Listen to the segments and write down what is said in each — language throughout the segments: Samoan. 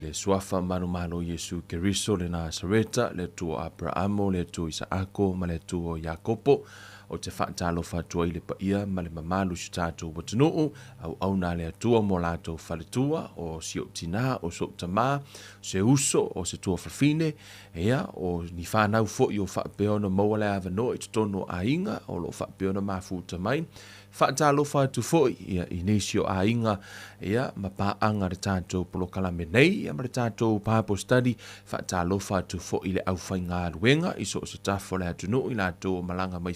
Le suafa manumalo o Iesu Keriso le Nasareta, le Atua o Aperaamo, le Atua o Isaako ma le Atua o Iakopo, ou te faatalofa atu ai i le paia ma le mamalu o si o tatou atunuu, auauna a le Atua mo latou faletua, o si ou tinā, o sou tamā, o se uso, o se tuafafine, ia, o ni fanau foi o faapea ona maua le avanoa i totonu o aiga o lo o faapea ona mafuta mai. Faatalofa atu foi ia, i nisi o aiga ia, ma paaga le tatou polokalame nei ia, ma le tatou Bible study. Faatalofa atu foi i le aufaigaluega i so o se tafa o le atunuu i latou o malaga mai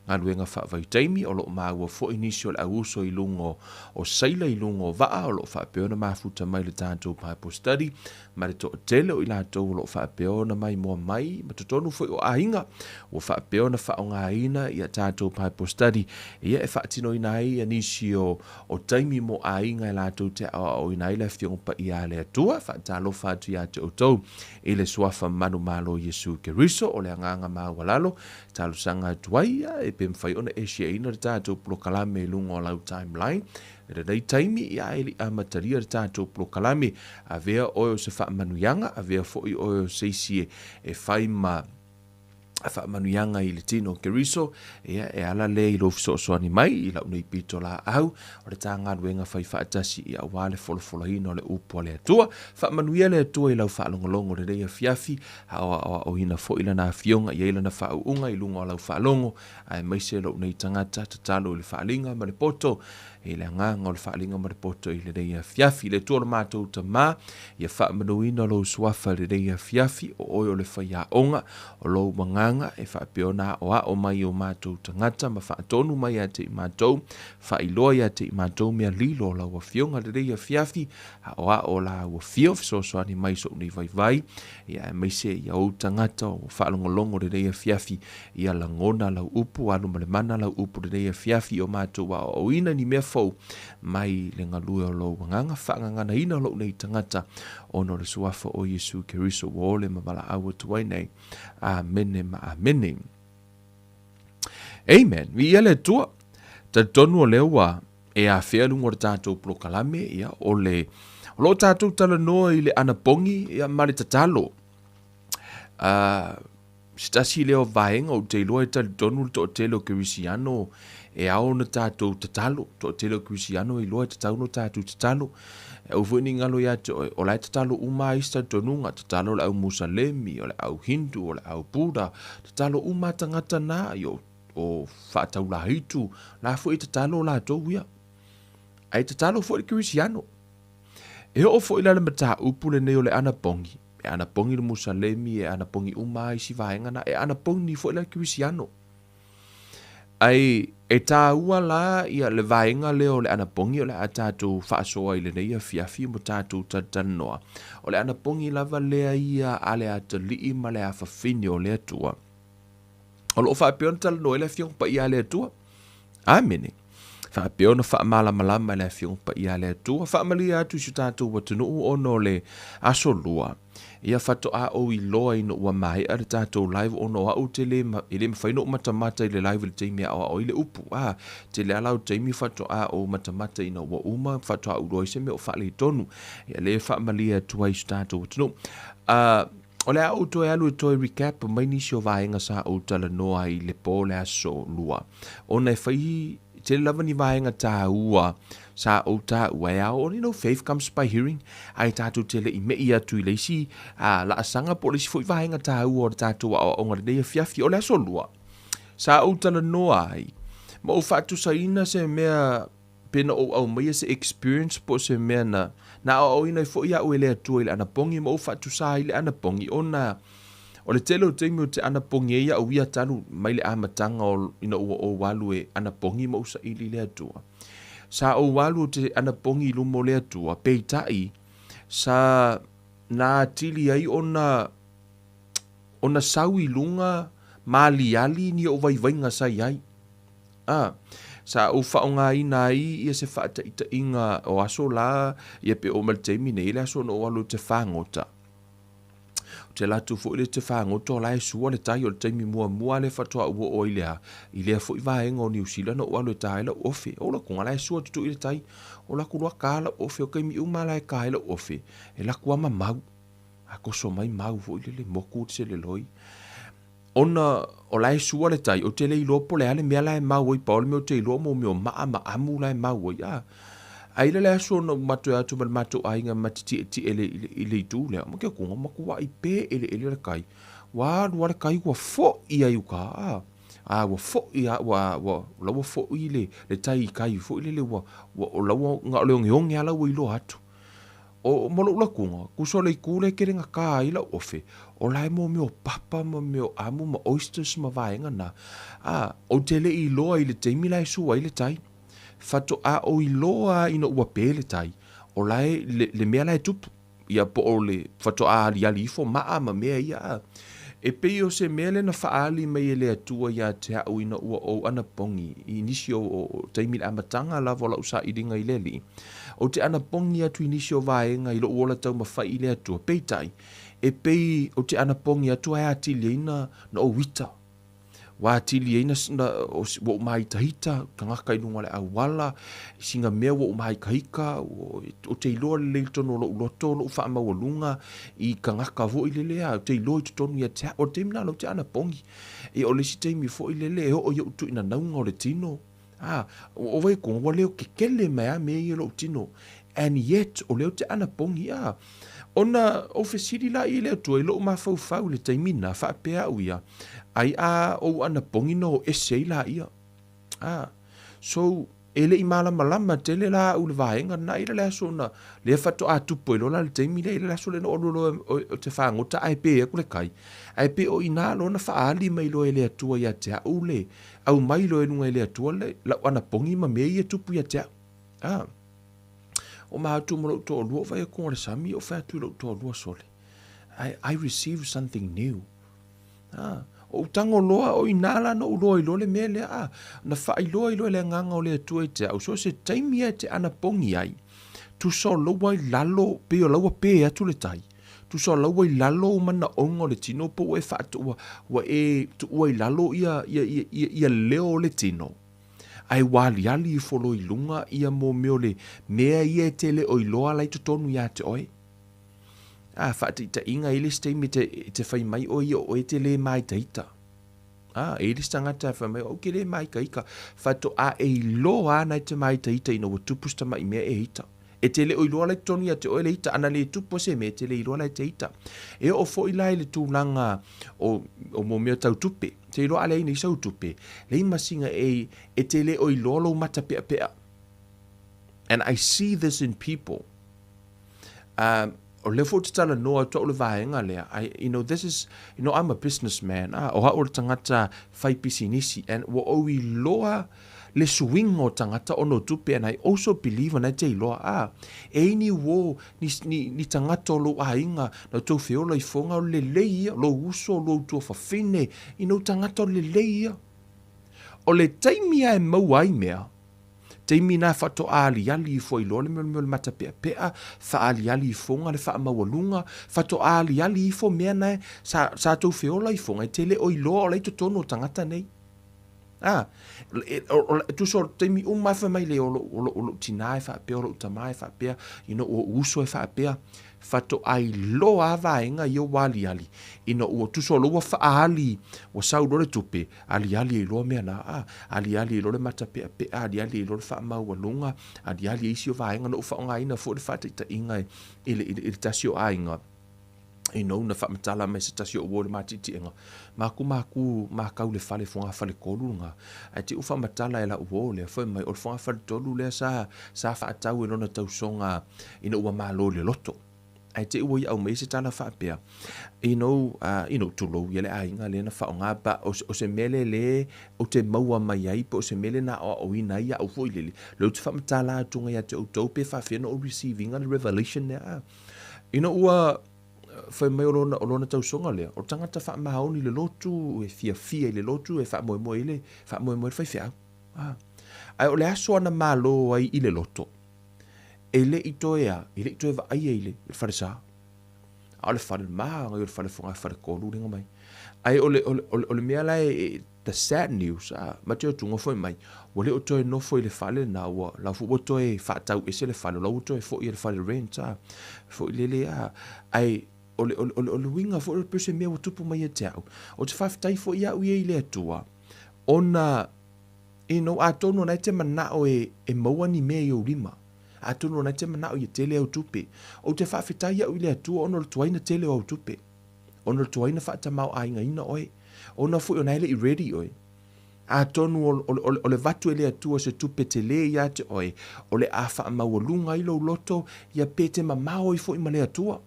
galuega faavaitaimi. O lo o maua foi nisi o le auuso i luga o saila i luga o vaa o lo o faapea ona mafuta mai le tatou Bible study ma le toatele o i latou o lo o faapea ona maimoa mai ma totonu foi o aiga ua faapea ona faaaogaina ia tatou Bible study ia e faatinoina ai ia nisi o, o taimi mo aiga e latou te aoaoina ai le Afioga Paia a le Atua. Faatalofa atu ia te outou i le suafa manumalo Iesu Keriso o le agaga maualalo talosaga atu ai ia e pe mafai ona e shareina le tatou polokalame i luga o lau timeline I lenei taimi, ia e le i amatalia le tatou polokalame, avea oe o se faamanuiaga, avea foi oe o se isi e fai ma faamanuiaga i le tino o Keriso, ia e ala lea i lou fesoasoani mai i lau nei pito laau o le ta galuega fai faatasi ia aua le folafolaina o le upu a le Atua. Faamanuia le Atua i lau faalogologo i lenei afiafi, aoaoaoina foi lana afioga i ai lana faauuga i luga o lau faalogo, aemaise lou nei tagata tatalo i le faaaliga ma le poto i le agaga o le faaaliga ma le poto i lenei afiafi. Le Atua o le matou Tamā, ia faamanuina lou suafa i lenei afiafi, o oe o le faiaoga, o lou agaga e faapea ona aoao mai i o matou tagata ma faatonu mai ia te i matou, faailoa ia te i matou mea lilo o lau Afioga i lenei afiafi, aoao la ua fio fesoasoani mai i sou nei vaivai, ia aemaise ia ou tagata o faalogologo i lenei afiafi, Ia lagona lau upu, alu ma le mana lau upu lenei afiafi o matou aoaoina ni mea fou mai le galue o lou agaga faagaganaina o lou nei tagata ona o le suafa o Iesu Keriso ua ole ma valaau atu ai nei. Amene ma amene. Amen. Viia le Atua. Talitonu o lea ua e afea luga o le tatou polokalame, ia, o le, o lo o tatou talanoa i le anapogi, ia, ma le tatalo. Se tasi lea o vaega ou te iloa e talitonu le toatele o Kerisiano e ao ona tatou tatalo. Toatele o Kerisiano e iloa e tatau ona tatou tatalo. E aua foi ne i galo ia te oe, o la e tatalo uma lava isi talitonuga, tatalo le au Musalemi, o le au Hindu, o le au Buddha, tatalo uma lava tagata na, o, o faataulaitu, la foi e tatalo latou ia. Ae tatalo foi le Kerisiano. E oo foi la le mataupu lenei o le anapogi, e anapogi le Musalemi, e anapogi uma lava isi vaega na, e anapogi foi la le Kerisiano. Ai e tāua la ia le vaega lea o le anapogi o le a tatou faasoa i lenei afiafi ma tatou talatalanoa. O le anapogi lava lea ia a le atalii ma le afafine o le Atua. O lo o faapea ona talanoa ai le Afioga Paia a le Atua. Amene. Faapea ona faamalamalama e le Afioga Paia a le Atua. Faamalie atu i si o tatou atunuu ona o le aso lua. Ia faatoa ou iloa ina ua maea le tatou live ona o au te le, e le mafai ona ou matamata i le live i le taimi e aoao ai le upu. A, tele lava la o taimi faatoa ou matamata ina ua uma, faatoa ou iloa ai se mea o faaletonu. Ia lea e faamalie atu ai i si o tatou atunuu. A, O le a ou toe alu e toe recap mai nisi o vaega sa ou talanoa ai i le po o le aso lua. Ona e fai tele lava ni vaega tāua sa ou tāua e ao, you know, faith comes by hearing, ae tātou te le i me'i atu i le isi laasaga po o le isi foi vaega tāua o le tātou aoaoga lenei afiafi. O le aso lua, sa ou talanoa ai ma ou faatusaina se mea Pe na ou aumaia se experience po o se mea na, na aoaoina ai foi au e le Atua i le anapogi ma ou faatusa ai le anapogi ona o le tele o taimi ou te anapogi ai au ia talu mai le amataga o ina ua ou alu e anapogi ma ou saili i le Atua. Sa ou alu ou te anapogi i luma o le Atua, peitai sa na atili ai ona ona sau i luga ma aliali ni ou vaivaiga sa i ai. A, sa ou faaaogaina ai ia se faataitaiga o aso la ia pe oo mai le taimi nei, le aso na ou alu ou te fagota. Ou te alu atu foi lea te fagota o la e sua le tai, o le taimi muamua lea faatoa ou oo ai i le a, i lea foi vaega o Niu Sila na ou alu e ta ai lau ofe. O la kuga la e sua tutui le tai. O la ku loa ka lau ofe, o kaimi uma la e ka ai lau ofe, e la ku ama mau. A koso mai mau foi lele moku le seleloi. Ona o la e sua le tai, ou te le iloa po o le a le mea la e mau ai, pau o le mea ou te iloa mo mea o maa ma amu la e mau ai, a. A i le aso na ou matou atu ma le matou aiga ma te tietie i le, i le itu lea, ma ke kuga makuaʻi pē ʻeleʻele le kai. Ua alu a le kai ua foʻi ai uka, a. A ua foʻi a, ua, ua, la ua foʻi le, le tai i kai foi lele ua, ua, o la ua, na o le ogeoge a la ua iloa atu. O ma loʻu lakuga, kusa o le itu lea e kele gata ai lau ofe, o la e mo mea o papa ma mea o amu ma oysters ma vaega na. A, ou te le i iloa i le taimi la e sua ai le tai. Faatoa ou iloa ina ua pē le tai, o la e, le, le mea la e tupu. Ia po o le faatoa aliali ifo maa ma mea ia, a. E pei o se mea lea na faaali mai e le Atua ia te au ina ua ou anapogi i nisi o, o, o taimi i le amataga lava o lau sailiga i le Alii. Ou te anapogi atu i nisi o vaega i lou ola taumafai i le Atua, peitai, e pei ou te anapogi atu ae atili ai na, na ou ita. Ua atili ai na, na, ua ou māitahita, tagata i luga o le auala, sina mea ua ou māikahika, ou te iloa lelei i totonu o lou loto, lou faamaualuga i tagata foi lele a, ou te iloa i totonu ia te au, o le taimi lena o lea ou te anapogi. Ia o le isi taimi foi lele e oo i ou tuuinanauga o le tino, a, o wai ko, ua leo kekele mai a mea ia i lou tino. And yet, o lea ou te anapogi, a. Ona ou fesili la i le Atua i lou mafaufau i le taimi na, faapea au ia, ai a ou anapogi na o ese ai laia. A, so, e le i malamalama tele la au i le vaega lena, i le aso na, lea faatoa tupu ai loa la le taimi lea, i le aso lea na ou alu loa ou te fagota ae pe atu le kai, ae pei o i ina loa na faaali mai loa e le Atua ia te au le, aumai loa i luga e le Atua le, lau anapogi ma mea ia e tupu ia te au. A. O matou ma lou toalua, o fai atu o le sami, o fai atu i lou toalua sole. I, I receive something new. Ah, o utago loa, o ina la na ou loa iloa le mea lea, ah, na faailoa iloa le agaga o le Atua i te au, so se taimi e te anapogi ai, tusa o laua i lalo, pei o laua pē atu le tai, tusa o laua i lalo o manaoga o le tino, po ua e faatu, ua e tuua i lalo ia, ia, ia, ia, ia leo o le tino. Ae ua aliali ifo loa i luga ia mō mea o le mea ia e te le o iloa la i totonu iā te oe. A, faataitaiga, e i le isi taimi e te, e te fai mai oe ia o oe e te lē māitaita. A, e i le isi tagata e fai mai, ou ke lē māikaika. Faatoa e iloa ana e te māitaita ina ua tupu se tamaʻi mea e ita. E te le o iloa la i totonu ia te oe le ita, ana le tupu se mea, e te le iloa la e te ita. E oo foi la i le tulaga o, o mō mea tau tupe. Te iloa a leai nei sau tupe, leai ma sina e, e te le o iloa lou mata peapea. And I see this in people. Um, o lea foi ou te talanoa atu au le vaega lea. I, you know, this is, you know, I'm a businessman. Ah, o au o le tagata fai pisinisi. And ua ou iloa le suiga o tagata ona o tupe. And I also believe ona e te iloa, ah, e i ni uō, ni, ni, ni tagata o lou aiga, na outou feola ifoga, o le lelei ia, lou uso, lou tuafafine, you know, tagata o le lelei ia. O le taimi lava e maua ai mea, Taimi na faatoa aliali ifo ai loa le mea o le matapeapea, faaliali ifoga le faamaualuga, faatoa aliali ifo mea na sa, sa tou feola ifoga, e te le o iloa o la i totonu o tagata nei. A, e, o, o, tusa o taimi uma e fai mai le o lou, o lou, o lou tinā e faapea, o lou tamā e faapea, you know, o uso e faapea, faatoa iloa a vaega ia ua aliali, ina ua tusa o lou ua faaali, ua sau loa le tupe, Aliali ai loa mea na, a, aliali ai loa le matapeapea, aliali ai loa le faamaualuga, aliali ai isi o vaega. Na ou faaaogaina foi le faataitaiga i le, i le, i le tasi o aiga, you know, na faamatala mai se tasi o uo i le matitiega, maku maku makau le fale fogafale tolu lena. Ae te i ua faamatala e lau uo lea, fai mai, o le fogafale tolu lea sa, sa faatau e lona tausoga ina ua malo i le loto. Ae te i ua ia aumai se tala faapea, you know, you know, tulou ia le aiga lea na faaaoga, but o, o se mea lea le ou te maua mai ai, po o se mea lea na aoaoina ai au foi lele, lea ou te faamatala atu ia te outou pe faafefea ona ou receive ina le revelation lea. A. Ina ua fai mai o lona, o lona tausoga lea, o le tagata faamaoni i le lotu, e fiafia i le lotu, e faamoemoe i le, faamoemoe i le faifeau. A. Ae o le aso ana malo ai i le loto, E le i toe a, e le i toe vaaia i le falesa. A o le fale manaia o le fale fogafale tolu lega mai. Ae o le o le o le mea la e the sad news, a ma te otuga foi mai, ua le o toe nofo i le fale na ua lau foi ua toe faatau ese le fale, o la ua toe foi i le fale rent a foi lele a. Ae o le o le o le uiga foi o le pese mea ua tupu mai ia te au. O te faafetai foi au ia i le Atua, ona atonu na e te manao e maua ni mea i ou lima. Atonu na e te manao ia tele au tupe. Ou te faafetai au i le Atua ona o le tuaina tele o au tupe. Ona o le tuaina faatamao ina oe. Ona foi o na ele i ready oe. Atonu o le vatu e le Atua se tupe te le ia te oe. O le a faamaualuga i lou loto, ia pe te mamao i foi ma le Atua.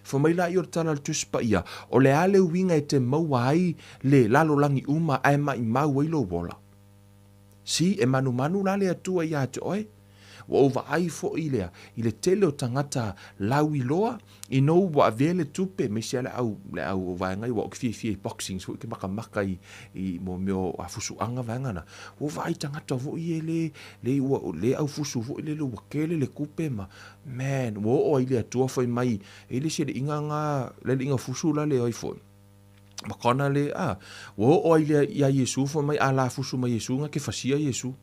Fai mai la i o le tala le Tusi Paia, o le a le uiga e te maua ai le lalolagi uma ae maimau ai lou ola. Si e manumanu la le Atua ia te oe. Ua ou vaai foi lea i le tele o tagata lauiloa ina ua avea le tupe me sia le au vaega ua ou fiafia i boxing foi ke makamaka i mo mea o afusuaga vaega na. Ua vaai tagata foi e le le ua le aufusu foi le ua kele le kupe ma man ua oo ai le Atua fai mai e le se le inga nga le inga fusu la le oi foi. Makona le a ua oo ai le ia Iesu fai mai a la fusu mai Iesu nga ke fasia Iesu.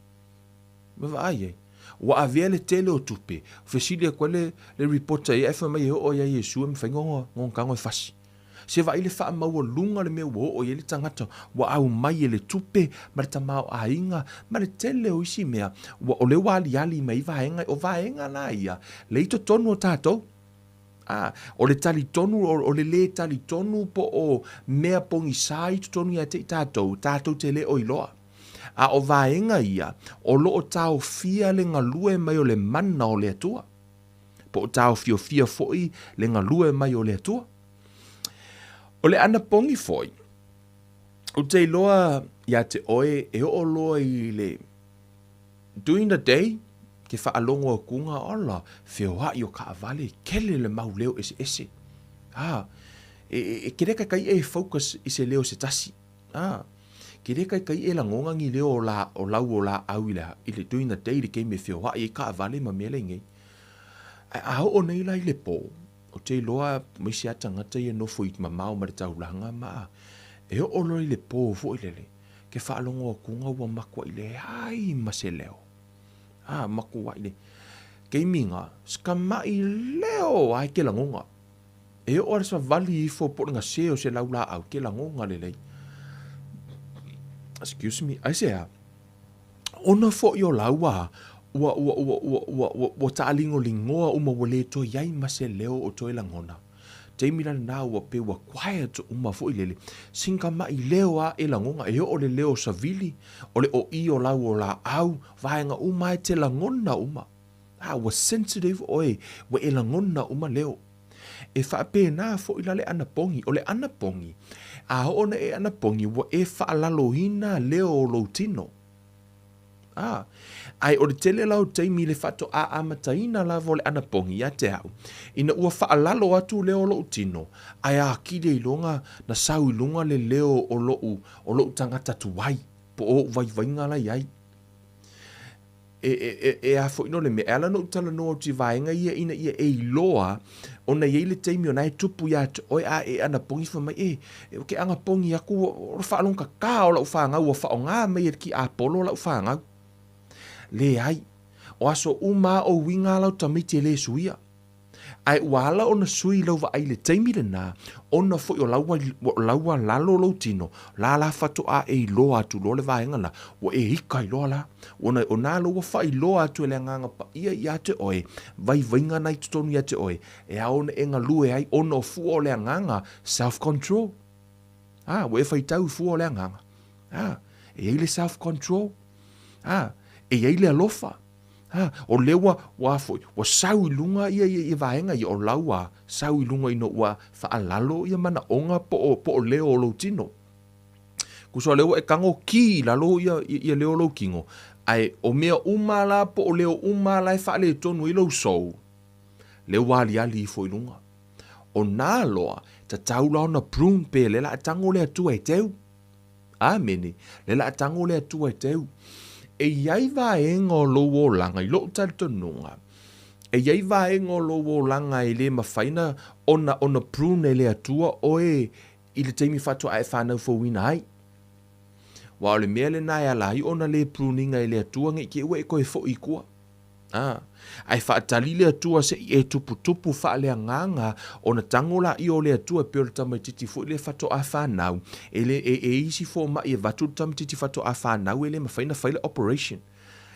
Ma vaai ai. Ua avea le tele o tupe. Fesili e koe le reporter e fai mai e oo ia Iesu e mawhai ngonga kango e fasi. Se vai le wha maua lunga le mea ua oo i le tangata ua au mai e le tupe ma le tamao aiga ma le tele o isi mea ua o le wali ali mai vaenga o vaenga la ia le ito tonu o tātou. A, o le talitonu, o le le talitonu po o mea pongi sa i totonu ia te i tātou, tātou te le o iloa. A o vaenga ia, o lo o taofia le galue mai o le mana o le Atua. Po o taofiofia foi le galue mai o le Atua. O le anapogi foi, o te iloa ia te oe e oo loa i le during the day, ke whaalongo akuga ola, feoai o kaavale, kele le mau leo ese ese. Ah, e kere kai kai e focus i se leo se tasi. Ah, kere kai kai e langonga ngi leo o la o lau o la au i le during the day le keime feoai e kaavale ma mele ngi. A o nei la i le pō, o te iloa mai se atangata ia nofo i mamao ma le taulaga ma e oo loa i le pō foi lele ke faalogo akuga ua makuaʻi leai ma se leo. A makuaʻi le keimiga sekamaʻi leo ae ke lagoga e oo ale savali ifo po o le gase o se laulaau ke lagoga lelei. Excuse me, ai se a ona foʻi o laua ua ua ua ua ua ua ua taaligoligoa uma ua lē toe ai ma se leo o toe lagona. Taimi la lena ua pe ua quiet uma foi lele. Singamaʻi leo a e lagoga e oo le leo savili o le oʻī o lau o laau vaega uma e te lagona uma. A ua sensitive oe ua e lagona uma leo. E faapena foʻi la le anapogi o le anapogi a oo na e anapogi ua e faalaloina leo o lou tino. A, ai o le tele lau taimi le whato a amataina lava o le anapogi ia te au. Ina ua whaalalo atu leo o lou tino, ai a kile i longa na sau i lunga le leo o lou tangata tuai, po o vai vainga la iai. E a foi no le mea, e ala no utala no ti vaenga ia ina ia e iloa, ona iai le taimi o nai tupu ia te oe a e anapogi fa mai, e ke anapogi aku o whaalonga ka o lau whangau, o whaonga mai e ki apolo lau whangau. Le ai, o aso uma o winga lau tamiti e le suia. Ai ua ala ona sui lau vaai le taimi le nā, ona foi o laua lalo lou tino, la la fato a e iloa atu loa le vaenga la, ua e ika iloa la, ona o nā ua whai iloa atu e le anganga pa ia ia te oe, vai vainga nai totonu ia te oe, e a ona e ngalue ai, ona o fua o le anganga, self-control. Ah, ua e whaitau fua o le anganga. Ah, e ei le self-control. Ah, e ei le alofa. Ha, o lewa wa foi, wa sau i lunga ia ia ia vaenga ia o laua, sau i lunga ino ua whaalalo ia mana onga po o leo o lou tino. Kuso lewa e kango ki lalo ia ia leo lou kingo. Ai o mea uma la po o leo uma la e whaale tonu i lou sou. Leo wali ali ifo i lunga. O nā loa, ta taula ona prune pe le la tango le atua e teu. Amene, le la tango le atua e teu. E iai vaenga o lou olaga i lou talitonuga. E i ai vaega o lou olaga e le mafai na ona ona prune e le Atua oe i le taimi faatoa e fanau fouina ai. Aua o le mea lena e ala ai ona le prune ina e le Atua ne i te i ua e toe foi i tua. A, ae faatali le Atua se i e tuputupu faaleagaga ona tago laia o le Atua e pei o le tamaititi foi lea faatoa fanau, e le, e, e isi fomai e avatu le tamaititi faatoa fanau e le mafai ona fai le operation.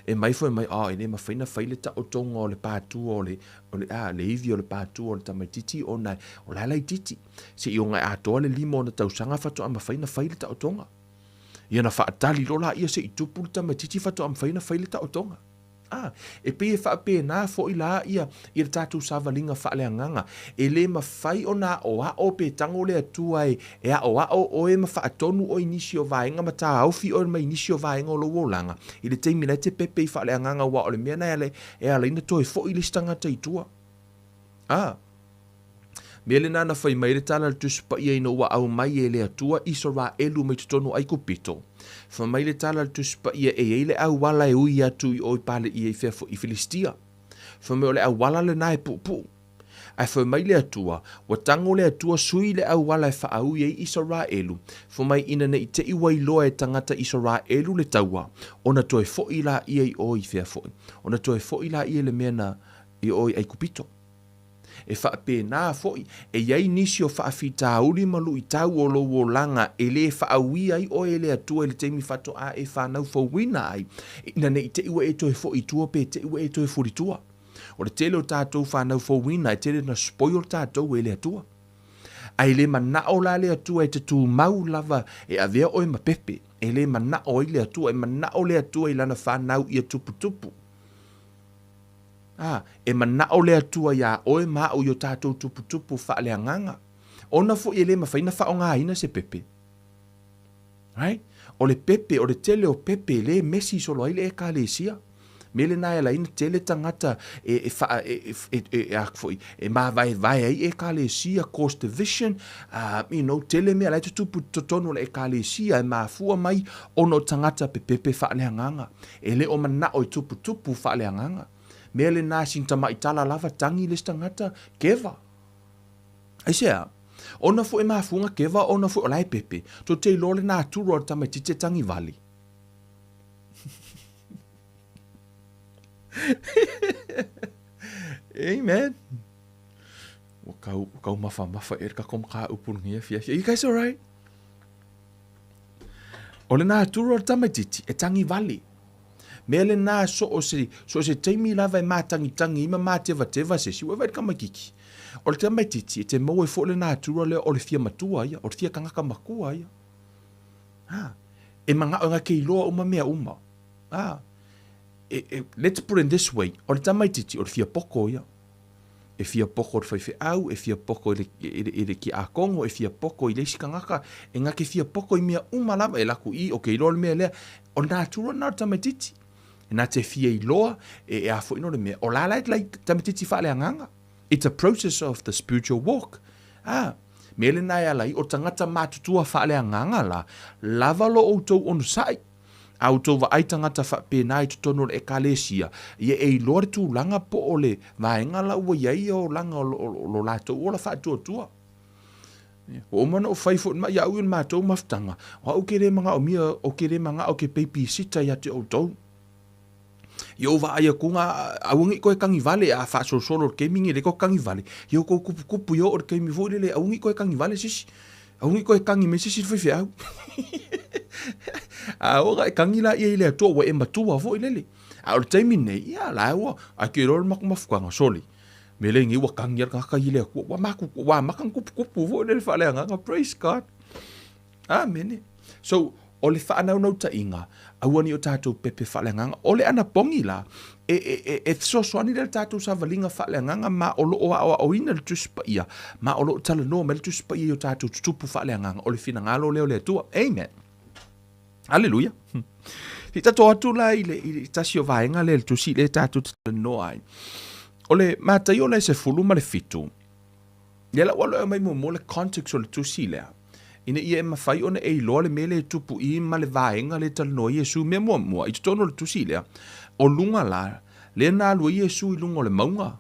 E mai foi mai, oh, e le mafai ona fai le taotoga o le patua o le, o le, a, le ivi o le patua o le tamaititi ona o la e laititi. Se i oga e atoa le lima ona tausaga faatoa mafai ona fai le taotoga. Ia ona faatali loa laia se i tupu le tamaititi faatoa mafai ona fai le taotoga. A, e pei e faapena foi la ia, ia le tatou savaliga faaleagaga. E le mafai ona aoao pe tago le Atua e, e aoao oe ma faatonu oe i nisi o vaega ma taofi oe mai nisi o vaega o lou olaga i le taimi la e te pepe i faaleagaga aua o le mea na e ala ai ona toe foi le isi tagata i tua. A. Mea lena na fai mai le tala a le Tusi Paia ina ua aumai e le Atua Isaraelu mai totonu o Aikupito. Fai mai le tala a le Tusi Paia e i ai le auala e ui atu i o i Paleia i fea foi i Filistia. Fai mai o le auala lena e puupuu. Ae fai mai le Atua, ua tago le Atua sui le auala e faaui ai Isaraelu, fai mai ina ne i te i ua iloa e tagata Isaraelu le taua, ona toe foi laia i o i fea foi, ona toe foi laia i le mea na i o i Aikupito. E faapena foi, e i ai nisi o faafitauli ma luitau o lou olaga e le faauia ai oe e le Atua i le taimi faatoa e fanau fouina ai, ina ne i te i ua e toe foi i tua pe te i ua e toe fulitua. O le tele o tatou fanau fouina e tele na spoil tatou e le Atua. A e le manao la le Atua e te tumau lava e avea oe ma pepe, e le manao ai le Atua, e manao le Atua i lana fanau ia tuputupu. Ā, e manao le Atua iā oe ma aʻu i o tatou tuputupu faaleagaga, ona foi e le mafai na faaaogaina se pepe. Right? O le pepe, o le tele o pepe e le mesi solo ai le Ekalesia. Mea lena e ala ai na tele tagata e, e, faa, e, e, e, e, a foi, e māvaevae ai Ekalesia, cause division, you know, tele mea la e tutupu i totonu o le Ekalesia e mafua mai ona o tagata pepepe faaleagaga. E le o manao e tuputupu faaleagaga. Mea lena sina tamaitala lava tagi le isi tagata, keva. Aisea? Ona foi e mafua ona keva ona foi o la e pepe. Tou te iloa le natura o le tamaititi e tagi vale. Amen. Ua kau, kau mafamafa e le kako makaupu lenei afiafi. Are you guys alright? O le natura o le tamaititi e tagi vale. Mea lena so o se, so o se taimi lava e mātagitagi ai ma mātevateva se isi, ua vaai i le tamaititi. O le tamaititi e te maua ai foi le natura lea o le fia matua ia, o le fia tagata matua ia. Ha, e manao e ngake iloa uma mea uma. Ha, e, e, let's put it in this way, o le tamaititi o le fia poko ia. E fia poko i le faifeau, e fia poko i le, i le, i le kiakono, e fia poko i le isi tagata, e ngake fia poko i mea uma lava, e laku i, o ke iloa le mea lea, o le natura lena o le tamaititi. E na te fia iloa, e, e a foi no le mea, o la la e like tamaititi faaleagaga. It's a process of the spiritual walk. Ah, mea lena e ala ai, o tagata matutua faaleagaga la, lava lo outou onosai. A outou vaai tagata faapena i totonu o le Ekalesia, ia e iloa le tulaga po o le vaega la ua i ai ia olaga o lo latou ola faatuatua. Ua uma ona ou fai foi mai iaʻu i le matou mafutaga, o au ke le manaʻomia, o ke le manaʻo ke babysitter ia te outou. I ou vaai atu ga aua nei toe tagi vale a faasolosolo i le taimi nei lea toe tagi vale, ia outou kupukupu ia oo i le taimi foi lele aua nei toe tagi vale se isi. Aua nei toe tagi mai se isi i le faifeau. A oo ina e tagi laia i le Atua ua e matua foi lele. A o le taimi nei, ia la ua ae te iloa le matou mafutaga, sole. Mea lea nei ua tagi lava le tagata i le Atua, ua matou ua amata ona kupukupu foi lele faaleagaga, praise God. Amene. So, o le faanaunautaiga, aua ne i o tatou pepe faaleagaga. O le anapogi la, e, e, e, e fesoasoani lea i le tatou savaliga faaleagaga ma o lo o aoaoina le Tusi Paia, ma o lo o talanoa mai le Tusi Paia i o tatou tutupu faaleagaga. O le finagalo lea o le Atua. Amen. Aleluia. Se i tatou atu la i le, i le tasi o vaega lea i le Tusi lea tatou te talanoa ai. O le Mataio la e 17, Ia la ua alu e aumai muamua le context o le tusi lea, ina ia e mafai ona e iloa le mea lea e tupu i ma le vaega lea e talanoa ai Iesu. Mea muamua, i totonu o le tusi lea, o luga la, lea na alu ai Iesu i luga o le mauga,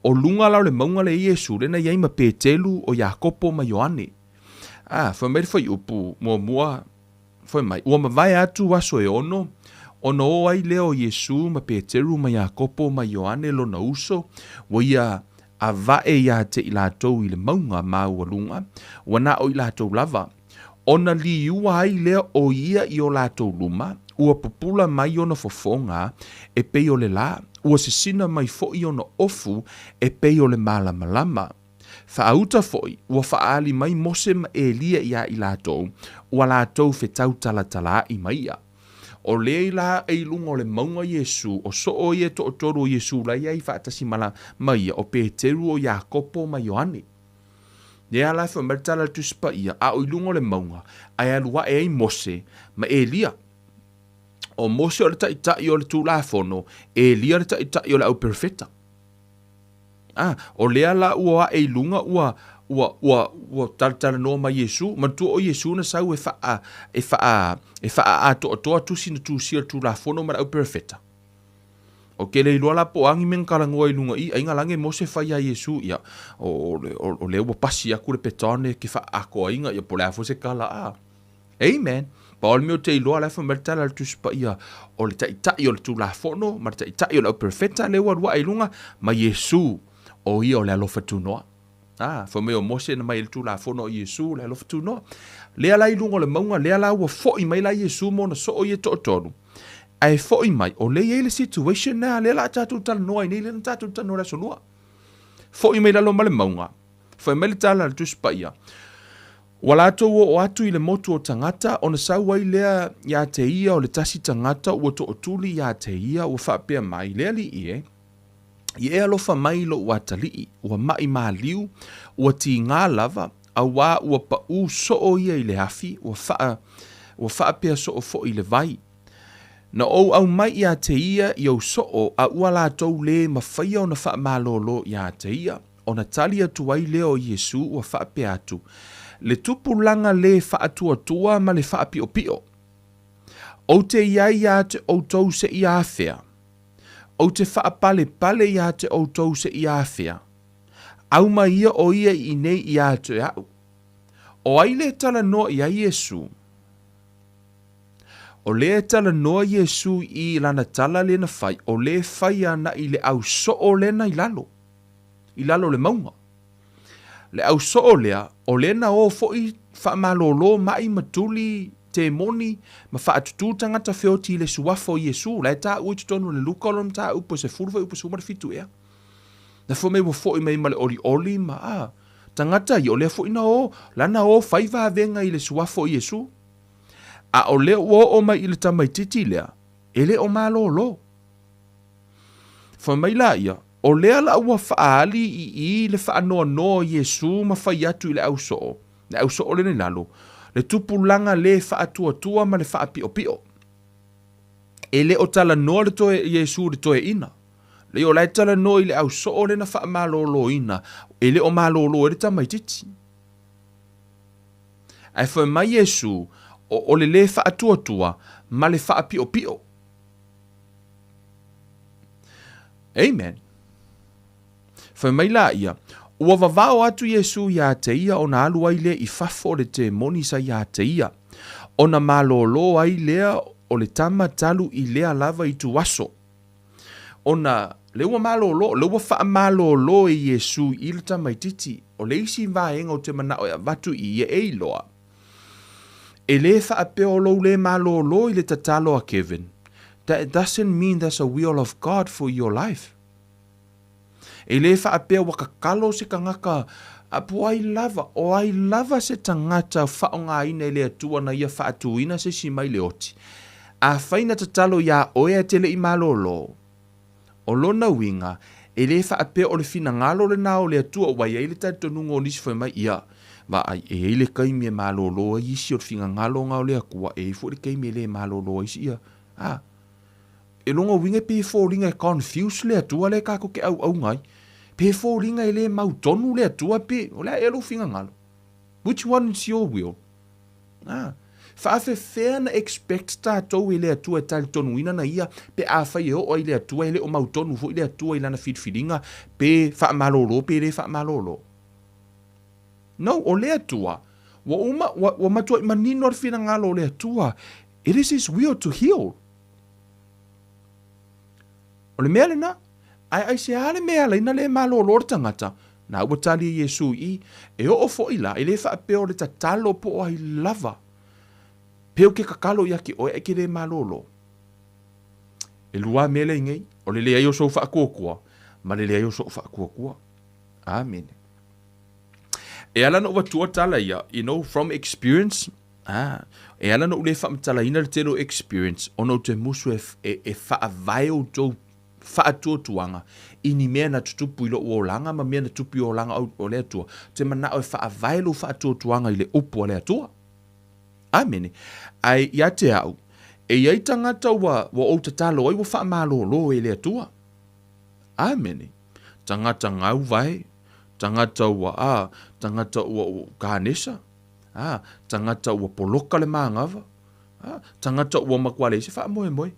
O luga la o le mauga lea i Iesu, lea na i ai ma Petelu, o Iakopo ma Ioane. A, fai mai le fuaiupu muamua, fai mai, ua mavae atu aso e ono, ona o ai lea o Iesu ma Peteru ma Iakopo ma Ioane lona uso, ua ia avae ia te i latou i le mauga maualuga, ua na o i latou lava. Ona liua ai lea o ia i o latou luma, ua pupula mai ona fofoga e pei o le lā, ua sisina mai foi ona ofu e pei o le malamalama. Faauta foi, ua faaali mai Mose ma Elia iā i latou, ua latou fetautalatalaai ma ia. O lea i la e i luga o le mauga Iesu, o soo ia e toatolu o Iesu la i ai faatasi ma la, ma ia, o Peteru, o Iakopo ma Ioane. Lea la e fai mai le tala a le Tusi Paia, a o i luga o le mauga, ae alu ae ai Mose ma Elia. O Mose o le taitai o le Tulafono, Elia le taitai o le auperofeta. A, o lea la ua ae i luga ua, ua, ua, ua talatalanoa ma Iesu. Manatua o Iesu na sau e faa, e faa, e faaatoatoa tusi na tusia o le Tulafono ma le auperofeta. O ke le iloa la po o a ni mea na talanoa i luga i i, aiga lage Mose fai iā Iesu, ia, o, o, o lea ua pasi atu le petone ke faaatoaina, ia po o le a foi se tala, a. Amen. Pau le mea ou te iloa, la e fai mai le tala a le Tusi Paia, o le Taitai o le Tulafono ma le Taitai o le Auperofeta lea ua alu ae i luga, ma Iesu, o ia o le alofa tunoa. A, fai mai o Mose na mai ai le Tulafono, o Iesu le alofa tunoa. Lea la i luga o le mauga, lea la ua foi mai la Iesu ma ona soo ia e toatolu, ae foi mai, o lea e i ai le situation lea, lea la a tatou talanoa ai nei, lea na tatou talanoa i le Aso Lua. Foi mai lalo ma le mauga, fai mai le tala a le Tusi Paia, Ua latou oo atu i le motu o tagata, ona sau ai lea iā te ia o le tasi tagata ua tootuli iā te ia, ua faapea mai, Le alii e, i e alofa mai i lou atalii, ua maʻi maliu, ua tigā lava, auā ua paʻū soo ia i le afi, ua faa, ua faapea soo foi i le vai. Na ou aumai iā te ia i ou soo, a ua latou lē mafaia ona faamalōlō iā te ia. Ona tali atu ai lea o Iesu ua faapea atu, Le tupulaga lē faatuatua ma le faapiopio. Ou te i ai iā te outou seia afea? Ou te faapalepale iā te outou seia afea? Auma ia o ia i inei iā te aʻu. O ai le talanoa i ai Iesu? O lea e talanoa Iesu i lana tala lena fai, o lea fai anaʻi le au soo lena i lalo. i lalo o le mauga. Le au soo lea, o lea na o foi faamalōlō maʻi ma tuli temoni ma faatutū tagata feoti i le suafa o Iesu, la e taua i totonu o le Luka o lona mataupu e sefulu fuaiupu 17 ea. Na fai mai ua foi mai ma le olioli ma, a, tagata ia, o lea foi na o, la na o fai vavega i le suafa o Iesu. A o lea ua oo mai i le tamaititi lea, e le o malōlō. Fai mai laia, O lea la ua faaali i i le faanoanoa o Iesu ma fai atu i le au soo, le au soo lena i lalo, le tupulaga lē faatuatua ma le faapiopio. E le o talanoa le toe Iesu i le toeaina. Leai, o la e talanoa i le au soo lena faamalōlōina, e le o malōlō ai le tamaititi. Ae fai mai Iesu, o, o le lē faatuatua ma le faapiopio. Amen. Fai mai laia, Ua vavao atu Iesu iā te ia ona alu ai lea i fafo o le temoni sa iā te ia, ona malōlō ai lea o le tama talu i lea lava ituaso. Ona, le ua malōlō, le ua faamalōlō e Iesu i le tamaititi, o le isi vaega o te manao e avatu i ia e iloa. E lē faapea o lou lē malōlō i le tatalo a Kevin, that doesn't mean that's a will of God for your life. E lē faapea ua kakalo se tagata a po ai lava, o ai lava se tagata faaaogaina e le Atua na ia faatūina se isi mai le oti. Afai na tatalo iā oe ae te le i malōlō, O lona uiga, e lē faapea o le finagalo lenā o le Atua ua i ai le talitonuga o nisi fai mai, ia, vaai, e i ai le taimi e malōlō ai isi o le finagalo na o le Atua, e i ai foi le taimi e lē malōlō ai isi, ia, a. E lona uiga e pei e foliga e confuse le Atua lea tatou te auauna ai. Pe foliga e lē mautonu le Atua pe o le a ea lou finagalo? Which one is your will? A. Faafefea na expect tatou e le Atua e talitonuina na ia pe afai e oo ai le Atua e le o mautonu foi le Atua i lana filifiliga pe faamalolo pe le faamalolo? No, o le Atua ua uma ua, ua matuai manino le finagalo o le Atua. It is his will to heal. O le mea lena, ae aisea le mea e ala ai na le malolo le tagata? Na ua tali e Iesu i, E oo foi la, e le faapea o le tatalo po o ai lava. Pe ou ke kakalo ia te oe ae ke le malolo. E lua mea lea i nei, o le leai o sou faatuatua ma le leai o so'u faatuatua. Amene. E ala na ou atua tala ia, you know, from experience, ah, e ala na ou le faamatalaina le tele o experience, ona ou te musu e, e, e faavae outou faatuatuaga i ni mea na tutupu i lou olaga ma mea na tupu i olaga o, o le Atua. Ou te manao e faavae lou faatuatuaga i le upu a le Atua. Amene. Ae ia te au, e i ai tagata ua, ua ou tatalo ai ua faamalōlō e le Atua. Amene. Tagata gauvae, tagata ua, a, tagata ua, ua kanesa, a, tagata ua poloka le magava, a, tagata ua matua leai se faamoemoe.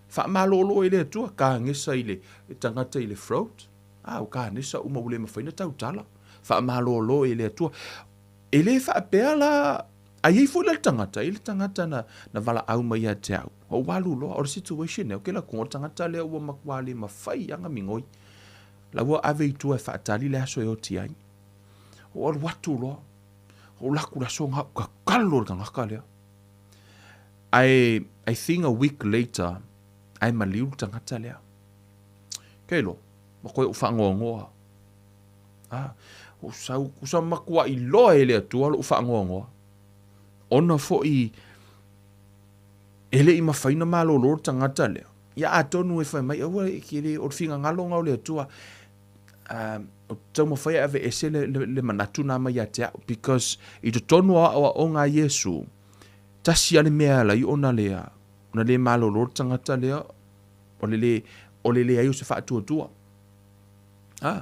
Faamalōlō e le Atua, kanesa i le, tagata i le throat, a, ua kanesa uma ua le mafai ona tautala. Faamalōlō e le Atua. E le faapea la, a i ai foi la le tagata, e i ai le tagata na, na valaau mai ia te au, ou alu loa, o le situation lea, okay la kuga, o le tagata lea ua matua le mafai lava ona migoi. La ua ave i tua e faatali le aso e oti ai. Ou alu atu loa, ou alu atu i le aso na, ou tatalo i le tagata lea. Ae, I think a week later, ae maliu le tagata lea. Kei loa, ua toe ou faanoanoa. A, ua sau, ua sau matuai loa e le Atua lou faanoanoa. Ona foi e le i mafai ona malolo le tagata lea. Ia atonu e fai mai, aua e ke le, o le finagalo na o le Atua. Um, o taumafai e aveese le, le, le manatu na mai ia te au, because i totonu o aoaoga a Iesu, tasi a le mea e ala ai ona le, ona le malolo le tagata lea, o le le, o le leai o se faatuatua. A.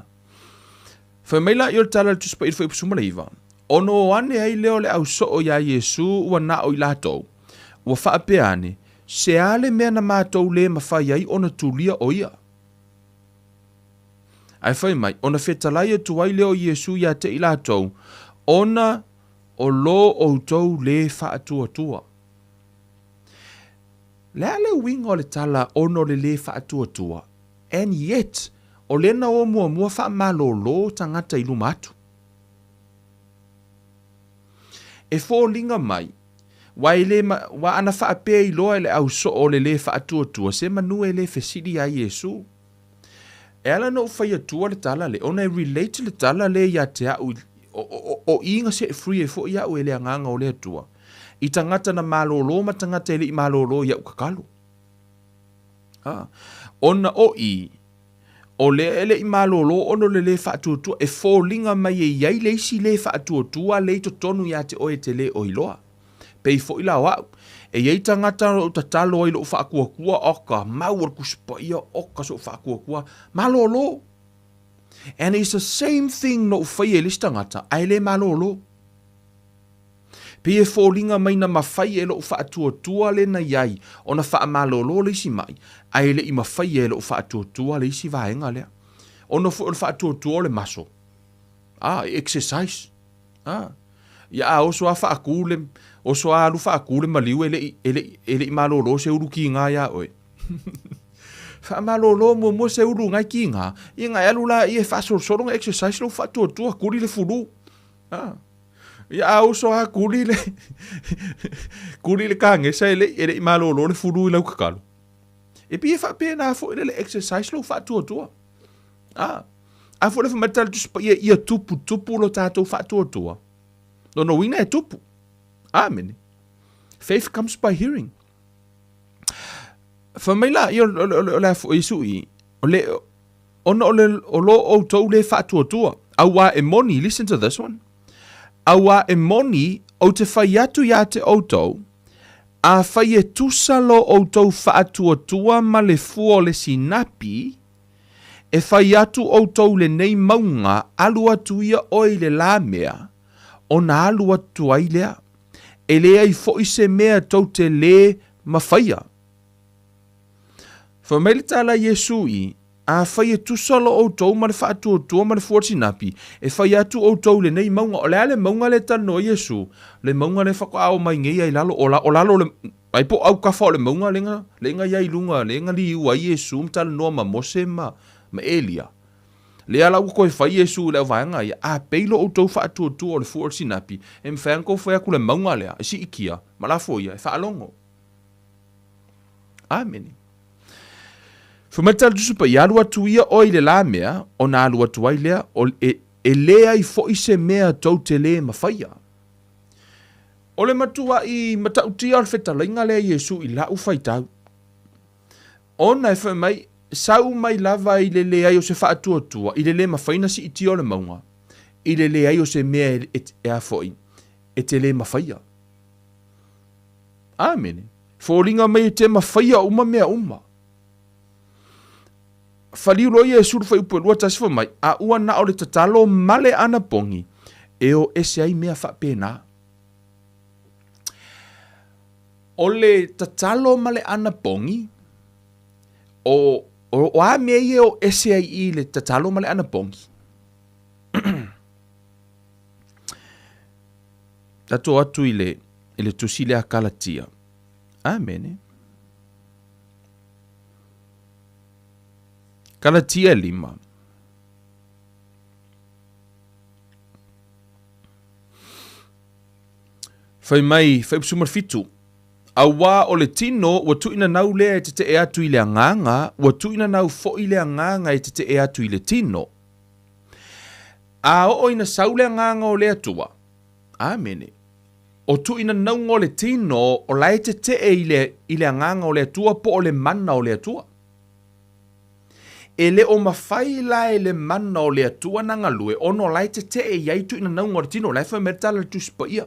Fai mai la i o le tala a le Tusi Paia i le Fuaiupu 19, Ono o ane ai lea o le au soo iā Iesū ua na o i latou, ua faapea ane, Se a le mea na matou lē mafai ai ona tulia o ia? Ae fai mai, ona fetalai atu ai lea o Iesū iā te i latou, Ona o lo outou lē faatuatua. Le a le uiga o le tala ona o le lē faatuatua? And yet, o lea na o muamua faamalolo tagata i luma atu. E foliga mai, wa e le, wa ana faapea iloa e le au soo o le le faatuatua se manu e le fesili ia Iesu. E ala ona ou fai atua le tala le, ona e relate le tala le ia te au, o, o, o i na set free ai foi au e le agaga o le Atua, i tagata na malolo ma tagata e le i malolo i au tatalo. A, ona o i, o lea e le i malolo ona o le lē faatuatua, e foliga mai e i ai le isi lē faatuatua lea i totonu ia te oe e te lē o iloa. Pei foi la o au, e i ai tagata o lou tatalo ai i lou faatuatua, oka, mau o le Tusi Paia, oka so'u faatuatua, malolo. And it's the same thing na ou faia i le isi tagata, ae le malolo. Pei e foliga mai na mafai e lou faatuatua le na i ai ona faamalolo le isi maʻi, ae le i mafaia e lou faatuatua le isi vaega lea. Ona foi o le faatuatua o le maso. Ah, e exercise. Ah. Ia a oso a faatu le, oso a alu faatu le maliu e le i, e le i, e le i malolo se ulu kiga iā oe. Faamalolo muamua se ulu ngai kiga, ia na e alu laia e faasolosolo na exercise lou faatuatua, kuli le fulu. Ah. Ia a uso a kuli le kuli le kagesa e le e le i malolo le fulu i lau kakalo. E pei e faapena foi le le exercise lou faatuatua. A a foi le fai mai le tala Tusi Paia ia tupu tupu lo tatou faatuatua. Lona uiga e tupu. Amene. Faith comes by hearing. Fai mai la ia o le a foi Iesu i o le Ona o le o lo outou le faatuatua. Auā e moni, listen to this one, auā e moni ou te fai atu iā te outou, afai e tusa lo outou faatuatua ma le fua o le sinapi, e fai atu outou lenei mauga alu atu ia oe i le la mea, ona alu atu ai lea. E leai foi se mea tou te lē mafaia. Fai mai le tala a Iesu i, Afai e tusa lo outou ma le faatuatua ma le fua sinapi, e fai atu outou i lenei mauga. O le a le mauga lea e talanoa ai Iesu? Le mauga lea faatoa oo mai nei ai lalo, o, la, o lalo o le, ai po o aukafa o le mauga lea na, lea na i ai i luga, lea na liu ai Iesu ma talanoa ma Mose ma, ma Elia. Lea la ua toe fai Iesu i le auvaega ia, a pei lo outou faatuatua o le fua o le sinapi, e mafai ona outou fai atu le mauga lea, e siitia, ma lafo ia, e faalogo. Amene. Fai mai le tala Tusi Paia, alu atu ia oe i le la mea, ona alu atu ai lea, o, e, e leai foi se mea tou te lē mafaia. O le matuaʻi matautia o le fetalaiga lea Iesu i la'u faitau. Ona e fai mai, sau mai lava i le leai o se faatuatua, i le lē mafai ona siitia o le mauga, i le leai o se mea e, e, e a foi, e te lē mafaia. Amene. Foliga mai e te mafaia uma mea uma. Faliu loa Iesu le fuaiupu e 21 fai mai, A ua na o le tatalo ma le anapogi e o ese ai mea faapena. O le tatalo ma le anapogi, o, o, o a mea ia e o ese ai i le tatalo ma le anapogi? Tatou atu i le, i le tusi lea Kalatia. Amene. Kalatia 5. Fai mai, fai upu 17. Auā o le tino ua tuuina nau lea e tetee atu i le agaga, ua tuuina nau foi le agaga e tetee atu i le tino. A oo ina sau le agaga o le Atua, Amene, o tuuina nauga o le tino o la e tetee i le, i le agaga o le Atua po o le mana o le Atua. E le o mafai la e le mana o le Atua na galue ona o la e tetee i ai tuuina nauga o le tino, o la e fai mai le tala i le Tusi Paia.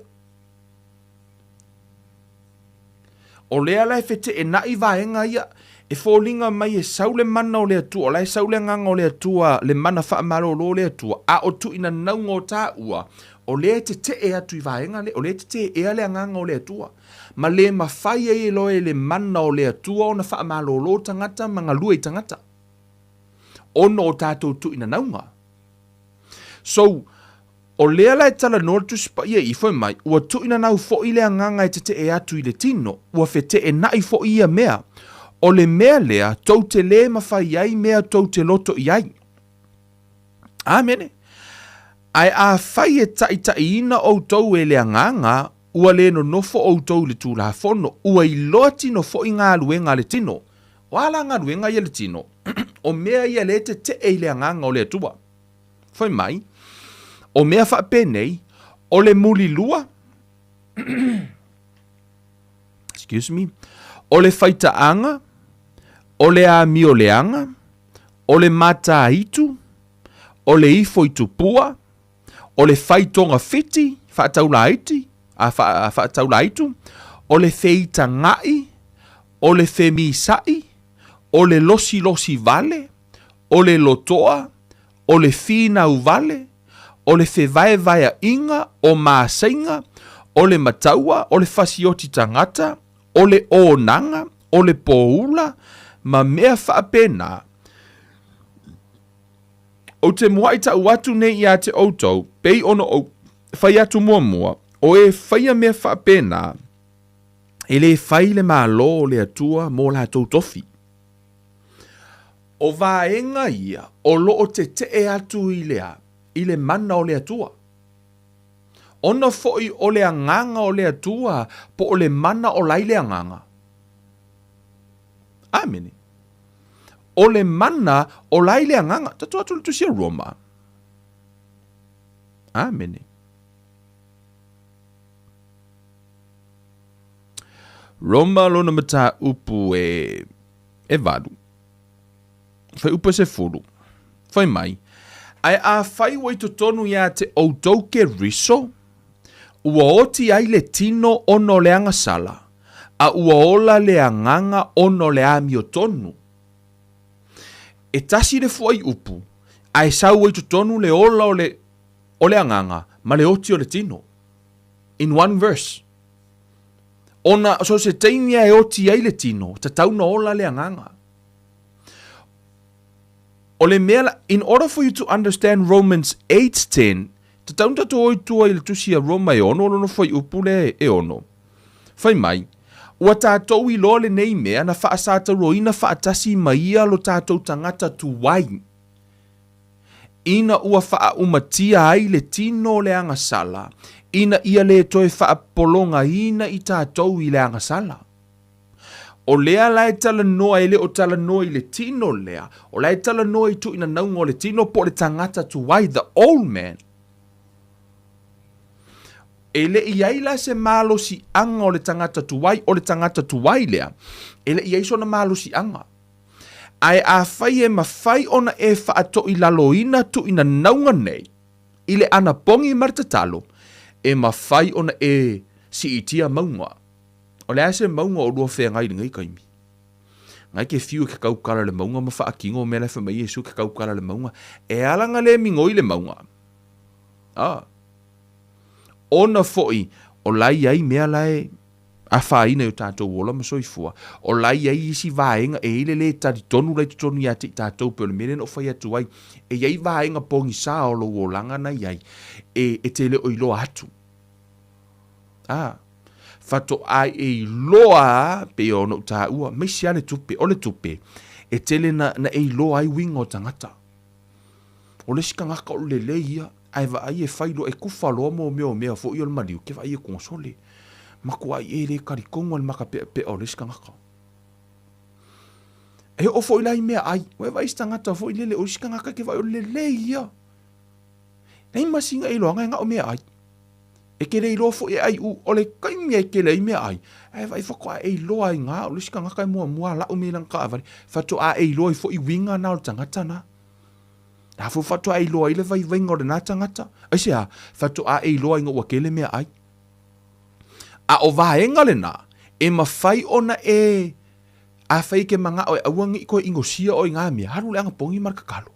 O lea la e feteenai vaega ia, e foliga mai e sau le mana o le Atua, o la e sau le agaga o le Atua, le mana faamalolo o le Atua, a o tuuina nauga o taua, o lea e tetee atu i vaega lea, o lea e teteea le agaga o le Atua. Ma le mafai ai e loa e le mana o le Atua ona faamalolo tagata ma galue i tagata, ona o tatou tuuina nauga. So, O lea la e talanoa le Tusi Paia i fai mai, ua tuuinanau foi le agaga e tetee atu i le tino, ua feteenai foi ia mea. O le mea lea tou te lē mafai ai mea tou te loto i ai. Amene. Ae afai e taitaiina outou e le Agaga, ua le nonofo outou i le Tulafono, ua iloa tino foi galuega a le tino. O a la galuega ia a le tino? O mea ia lea e tetee i le Agaga o le Atua. Fai mai, o mea faapenei, o le mulilua, excuse me, o le faitaaga, o le amioleaga, o le mataitu, o le ifo i tupua, o le fai togafiti, faataulaiti, a fa, faataulaitu, o le feitaga'i, o le femisa'i, o le losilosi vale, o le lotoa, o le finau vale, o le fevaevaeaʻiga, o masaiga, o le mataua, o le fasioti tagata, o le onaga, o le poula, ma mea faapena. Ou te muaʻi taʻu atu nei iā te ʻoutou, pei ona ou fai atu muamua, o e faia mea faapena, e lē fai le Malo o le Atua mo latou tofi. O vaega ia o lo o tetee atu i le a? I le mana o le Atua. Ona foi o le agaga o le Atua po o le mana ola ai le agaga. Amene. O le mana ola ai le agaga. Tatou atu i le Tusi a Roma. Amene. Roma lona mataupu e e 8. Fuaiupu e 10. Fai mai, Ae afai ua i totonu iā te outou Keriso, ua oti ai le tino ona o le agasala, a ua ola le agaga ona o le amiotonu. E tasi le fuaiupu, ae sau ai totonu le ola o le, o le agaga ma le oti o le tino. In one verse. Ona so o se taimi lava e oti ai le tino, tatau ona ola le agaga. O le mea la, in order for you to understand Romans 8:10, tatau ona tatou o i tua i le tusi a Roma e ono lona fuaiupu lea e ono. Fai mai, Ua tatou iloa lenei mea na faasatauroina faatasi ma ia lo tatou tagata tuai, ina ua faaaumatia ai le tino o le agasala, ina ia le toe faapologaina i tatou i le agasala. O lea la e talanoa, e le o talanoa i le tino lea, o la e talanoa i tuuinanauga o le tino po o le tagata tuai, the old man. E le i ai la se malosiaga o le tagata tuai, o le tagata tuai lea, e le i ai sona malosiaga. Ae afai e mafai ona e faatoilaloina tuuinanauga nei i le anapogi ma le tatalo, e mafai ona e siitia mauga. O le a se mauga o lua feagai i lenei taimi? Ngai ke fiu e ke kaukala le mauga ma faatino mea la e fai mai Iesu ke kaukala le mauga. E ala na le migoi le mauga. Ah. Ona foi o la i ai mea la e afaina i o tatou ola ma soifua, o la i ai isi vaega e i ai le le talitonu la i totonu ia te i tatou, pei o le mea lea na ou fai atu ai, e i ai vaega pogisa o lou olaga na i ai, e, e te le o iloa atu. A, faatoa e iloa a, pei ona ou taua, aemaise lava le tupe, o le tupe, e tele na, na e iloa ai uiga o tagata. O le isi tagata o le lelei ia, ae vaai e fai loa, e kufa loa mo mea o mea foi o le maliu, ke vaai e kosole. Matuai e le talitonu lava i le makapeapea o le isi tagata. E oo foi la i meaai, ua e vaai i isi tagata foi lele, o isi tagata ke vaai o le lelei ia. Nei masina e iloaga e na o meaai. E te le iloa foi e ai u, o le taimi e tele ai meaai, ae vaai faatoa e iloa ai na, o le isi tagata e muamua lau mea i lana taavale, faatoa e iloa ai foi uiga na o le tagata na. La foi faatoa e iloa ai le vaivaiga o lena tagata. Aisea? Faatoa e iloa ina ua tele meaai. A o vaega lena, e mafai ona e, afai e ke manao e aua nei toe inosia oe i na mea, alu le anapogi ma le tatalo.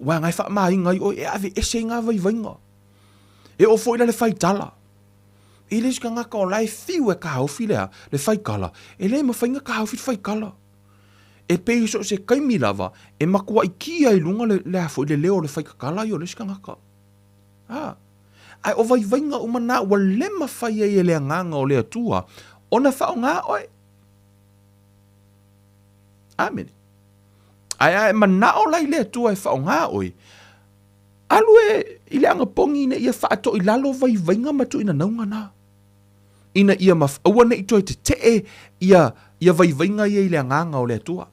Aua na e faamaina ai oe, e aveese ai na vaivaiga. E oo foi la le faitala. I le isi tagata o la e fiu e taofi le a, le faitala, e le mafai ona taofi le faitala. E pei so o se taimi lava, e matuai kia i luga le, le a foi, le leo o le faitatala ia o le isi tagata. A. Ae o vaivaiga uma na ua le mafai ai e le Agaga o le Atua ona faaaoga oe. Amene. Ae a e manao la i le Atua e faaaoga oe, alu e i le anapogi ina ia faatoilalo vaivaiga ma tuuinanauga na, ina ia maf, aua ne i toe tetee ia, ia vaivaiga ia i le agaga o le Atua.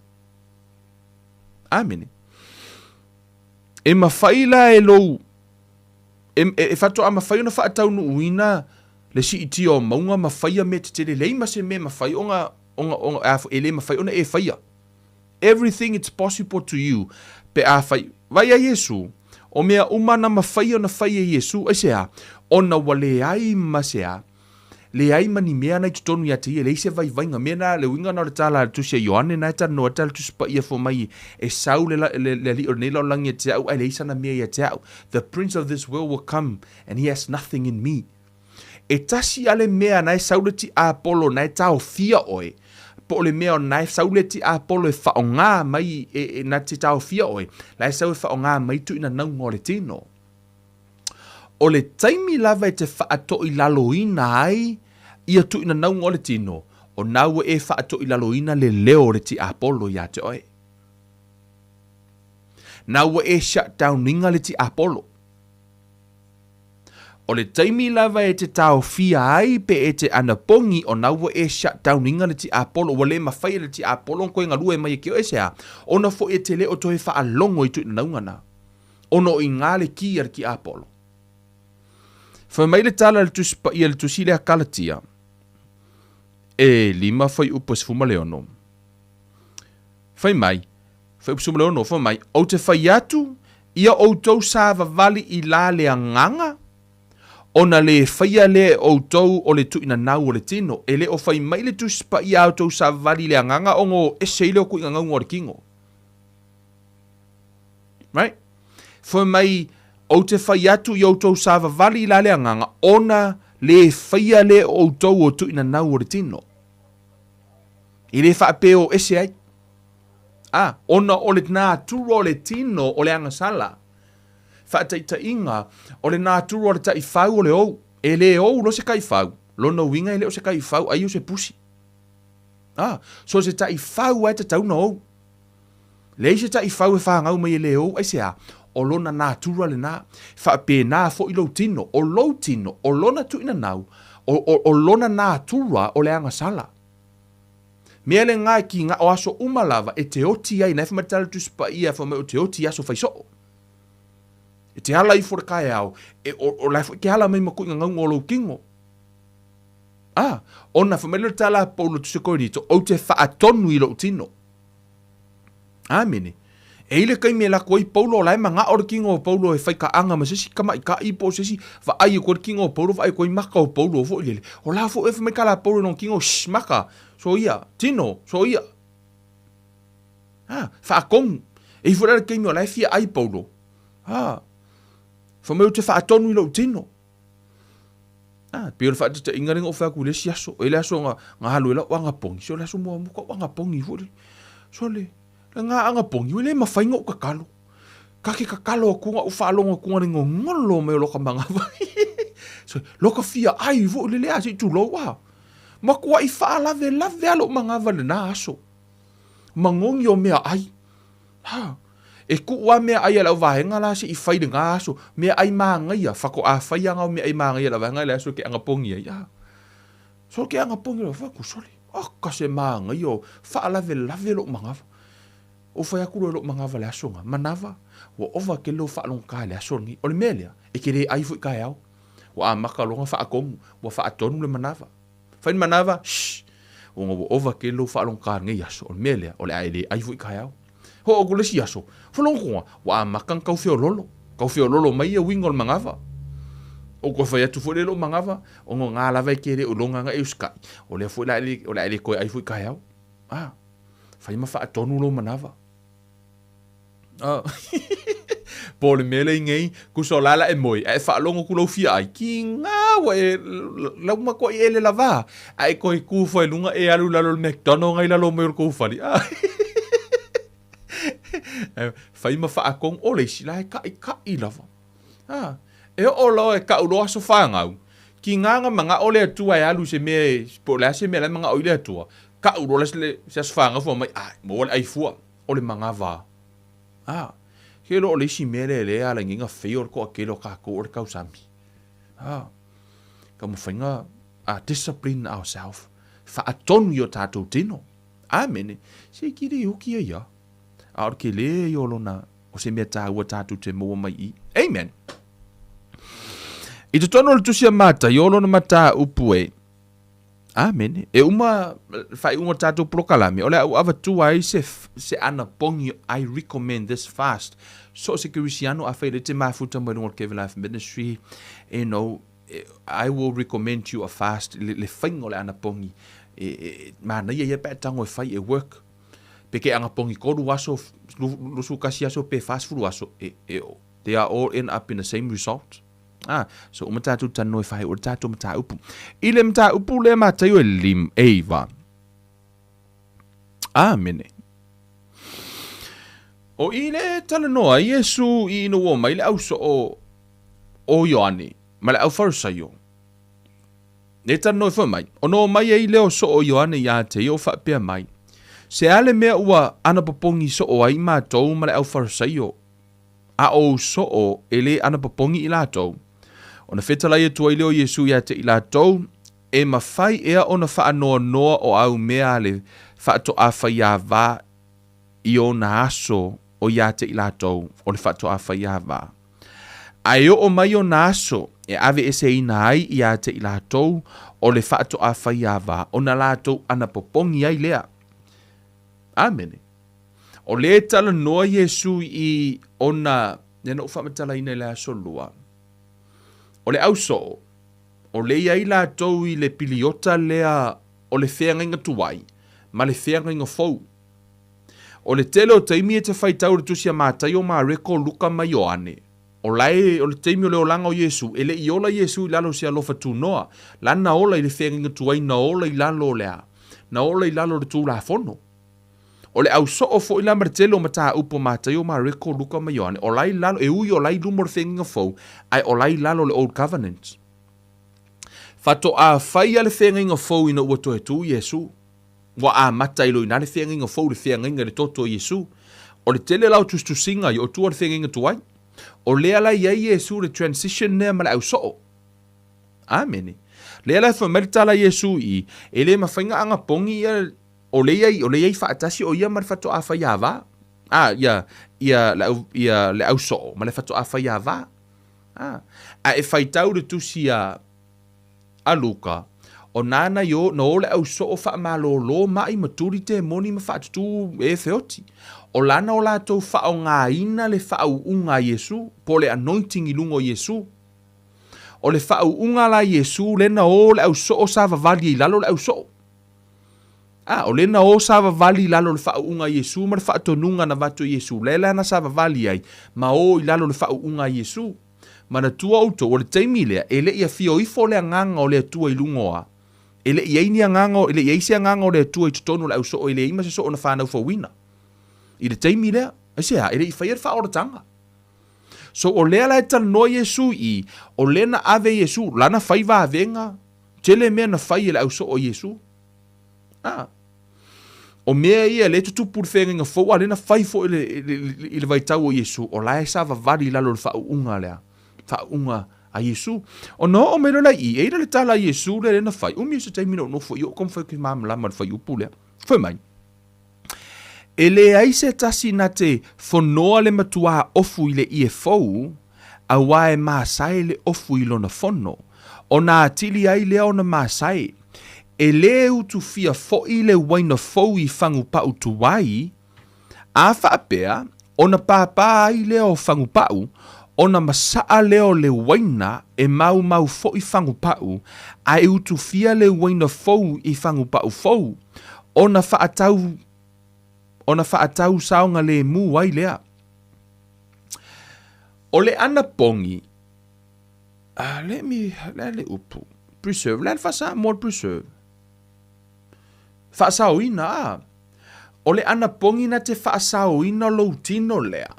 Amene. E mafai la e lou, e, e, e faatoa mafai ona faataunuuina le siitia o mauga ma faia mea tetele, leai ma se mea e mafai ona, ona, ona, a, e le mafai ona e faia. Everything it's possible to you pe afai, vaai a Iesu, o mea uma na mafai ona fai e Iesu, aisea? Ona ua leai ma se a? Leai ma ni mea na i totonu ia te ia, leai se vaivaiga, mea na, le uiga na o le tala a le tusi a Ioane na e talanoa ai le tala Tusi Paia fua mai e sau le, le, le alii o lenei lalolagi ia te au, ae leai sana mea ia te au. The prince of this world will come and he has nothing in me. E tasi a le mea na e sau le tiapolo na e taofia oe, po o le mea na e sau le tiapolo e faaaoga mai e, e, na te taofia oe, la e sau e faaaoga mai tuuinanauga o le tino. O le taimi lava e te faatoilaloina ai ia tuuinanauga o le tino, o na ua e faatoilaloina le leo o le tiapolo ia te oe. Na ua e shutdown iga le tiapolo. O le taimi lava e te taofia ai pe e te anapogi ona ua e shutdown iga le tiapolo, ua le mafai e le tiapolo ona toe galue mai e ke oe sea, ona foi e te le o toe faalogo i tuinanauga na, ona o iga le ki a le tiapolo. Fai mai le tala a le Tusi Paia i le Tusi lea Kalatia, e lima fuaiupu e 16. Fai mai, Fuaiupu 16, fai mai, Ou te fai atu, ia outou savavali i la le agaga, ona le faia lea e outou o le tuuinanau o le tino. E le o fai mai le Tusi Paia a outou savavali i le agaga ona o ese ai lea o tuuinanauga o le tino. Right? Fai mai, Ou te fai atu ia outou savavali i la le agaga, ona lē faia lea e outou o tuuinanau o le tino. E le faapea o ese ai. A, ona o le natura o le tino o le agasala. Faataitaiga, o le natura o le taifau o le ou. E le ou loa se taifau, lona uiga e le o se taifau ai o se pusi. A, so se taifau lava e tatau ona ou. Leai se taifau e fanau mai e le ou, aisea? O lona natura lena. Faapena foi lou tino. O lou tino, o lona tuuinanau, o, o, o lona natura o le agasala. Mea lena e kiga, o aso uma lava e te oti ai, na e fai mai le tala Tusi Paia, fai mai ou te oti i aso faisoo. E te ala ifo i le kaeao, e, o, o la e foi ke ala mai ma kuʻigagauga o lou kino. A, ona fai mai lea o le tala a Paulo Tusi Korinito, ou te faatonu i lou tino. Amene. E i le taimi e lako ai Paulo, o la e manao le kino o Paulo e fai kaaga ma se isi tamaitai po o se isi, vaai atu ai le kino o Paulo, vaai atu ai maka o Paulo foi lele. O la foi e fai mai tala a Paulo i lona kino, shh, maka, soia, tino, soia. Ha, faatonu. E i foi la le taimi o la e fia ai Paulo. Ha, fai mai ou te faatonu i lou tino. A, pei o le faataitaiga lea na ou fai atu i le isi aso, e le aso na, na alu ai lau anapogi, so o le aso muamua ka ou anapogi foi lele. So le, le na anapogi, ua le mafai ona ou tatalo. Ka ke tatalo atu na ou faalogo atu na le gogolo mai o loka manava. So, loka fia ai foi lele a se i tulou a. Matuai faalavelave a lou manava i lena aso. Magogi o meaai. Ha! E kuʻu a meaʻai a le auvaega la se i fai i lena aso. Meaʻai māgaia, faatoa fai a na o meaʻai māgaia a le auvaega i le aso e ke anapogi ai. A! So ke anapogi loa, fai atu, sole, oka se māgaia o faalavelave loʻu manava. Ou fai atu loa i loʻu manava i le aso na, manava, ua ova tele lou faalogotā i le aso lenei. O le mea lea, e te le ʻai foi taeao. Ua amata loa ona faatonu, ua faatonu le manava. Fai le manava, shh! Ona ua ova tele lou faalogotā i lenei aso, o le mea lea, o le a e le ʻai foi taeao. Hoo atu le isi aso, falogotoga, ua amata ona tau feololo. Tau feololo mai ia uiga o le manava. Ou toe fai atu foi lea i lou manava, ona o na lava e te le o iloga na e usikai, o lea foi la o le a e le toe ʻai foi taeao. A, fai ma faatonu lou manava. Oh. Po o le mea lea i nei, tusa o la la e moe, ae faalogo atu lou fia ai, kiga ua e lau matuai ele lava, ae toe tu foi i luga e alu i lalo o le McDonald na i lalo mai o le tou fale. Ah. Fai ma faatonu, o le isi la e taʻitaʻi lava. Ah. E oo loa e kau loa aso fanau, kiga na manao le Atua e alu i se mea e, po o le a se mea la e manao i le Atua, kau loa le se aso fanau fai mai, ah, maua le ai fua. O le manava. A, ke loa o le isi mea lea lea e ala i nei na fail le toatele o tatou o le tausami. A, taumafai na a discipline ourself, faatonu i o tatou tino. Amene. Se ki le hoki ai ia. A o le kele ia o lona, o se mea tāua tātou te maua mai i. Amen. I totonu o le tusi a Mataio, o lona mataupu e, Amene. E uma faaiuga o le tatou polokalame, o le a ou avatua ai se, se anapogi, I recommend this fast. So o se kerisiano afai le te mafuta mai luga o le Kevin Life Ministry, you know, I will recommend you a fast, le, le faiga o le anapogi. E, e, manaia ia pe a tago e fai e work. Pe ke anapogi 3 aso, 21 aso pe 40 aso, e, e, they are all end up in the same result. Ah, so uma tātou talanoa e whai o le tātou mataupu. I le mataupu lea Mataio e lim, eiva. Amene. O i le talanoa, Iesu i ina ua mai le au soo o Ioane, ma le au Farisaio. Le talanoa e fai mai, o no mai ai leo soo o Ioane ia te ia o whaapea mai. Se ale mea ua anapopongi soo ai mātou ma le au Farisaio, a o ou soo e lē anapopogi i latou. Ona fetalai atu ai lea o Iesu iā te i latou, E mafai ea ona faanoanoa o au mea a le faatoa faiāvā i ona aso o iā te i latou o le faatoa faiāvā. A e oo mai ona aso e aveeseina ai iā te i latou o le faatoa faiāvā ona latou anapopogi ai lea. Amene. O lea e talanoa Iesu i ona, lea na ou faamatalaina i le aso lua, o le ausoo, o lea i ai latou i le piliota lea o le feagaiga tuai ma le feagaiga fou. O le tele o taimi e te faitau i le tusi a Mataio, Mareko, Luka ma Ioane, O la e, o le taimi o le olaga o Iesu, e le i ola Iesu i lalo o se alofa tunoa. Lana ola i le feagaiga tuai na ola i lalo o le a? Na ola i lalo o le Tulafono. O le au soo foi la ma le tele o mataupu o Mataio, Mareko, Luka ma Ioane, o la e i lalo, e ui o la e i luma o le feagaiga fou, ae o la e i lalo o le Old Covenant. Faatoa faia le feagaiga fou ina ua toe tu Iesu. Ua amata ai loa i ina le feagaiga fou, le feagaiga i le toto o Iesu. O le tele la o tusitusiga i o tua o le feagaiga tuai. O lea la e i ai Iesu i le transition lea ma le au soo. Amene. Lea la e fai mai le tala a Iesu i i, e le mafai ona agapogi ia o lea i ai, o lea i ai faatasi o ia ma le faatoa faiava. A, ia, ia, le au, ia, le au soo ma le faatoa faiava. A, a e faitau le tusi a, a Luka, o nāna i o, na o le au soo faamalōlō maʻi ma tuli temoni ma faatutū e feoti. O lana o latou faaaogaina le faauuga a Iesu, po o le anointing i luga o Iesu. O le faauuga la a Iesu lena o le au soo savavali ai i lalo o le au soo. A, o lena o savavali i lalo o le faauuga a Iesu ma le faatonuga na avatu e Iesu, lea la na savavali ai ma o i lalo o le faauuga a Iesu. Manatua outou, o le taimi lea, e le i afio ifo le Agaga o le Atua i luga o a? E le i ai ni agaga, e le i ai se Agaga o le Atua i totonu o le au soo, e leai ma se soo na fanau fouina. I le taimi lea, aisea, e le i faia le faaolataga. So o lea la e talanoa Iesu i i, o lea na ave Iesu, lana fai vavega, tele mea na fai e le au soo o Iesu. A. O mea ia lea e tutupu i le feagaiga fou, a o lea na fai foi i le vaitau o Iesu, o la e savavali i lalo o le faauuga lea, faauuga a Iesu. Ona oo mai loa lea i i, e i ai le tala a Iesu lea na fai, umi se taimi na ou nofo i o taumafai ou te malamalama i le fuaiupu lea. Fai mai, E leai se tasi na te fonoa le matuā ofu i le ie fou, auā e masae le ofu i lona fono, ona atili ai lea ona masae. E lē utufia foʻi le uaina fou i fagupaʻu tuai, a faapea, ona pāpā ai lea o fagupaʻu, ona masaʻa lea o le uaina e maumau foʻi fagupaʻu, a e utufia le uaina fou i fagupaʻu fou, ona faatau, ona faatau saogalēmū ai lea. O le anapogi, let me, le a le upu, preserve, le a le faa-Samoa le preserve? Faasaoina, a. O le anapogi na te faasaoina lou tino lea,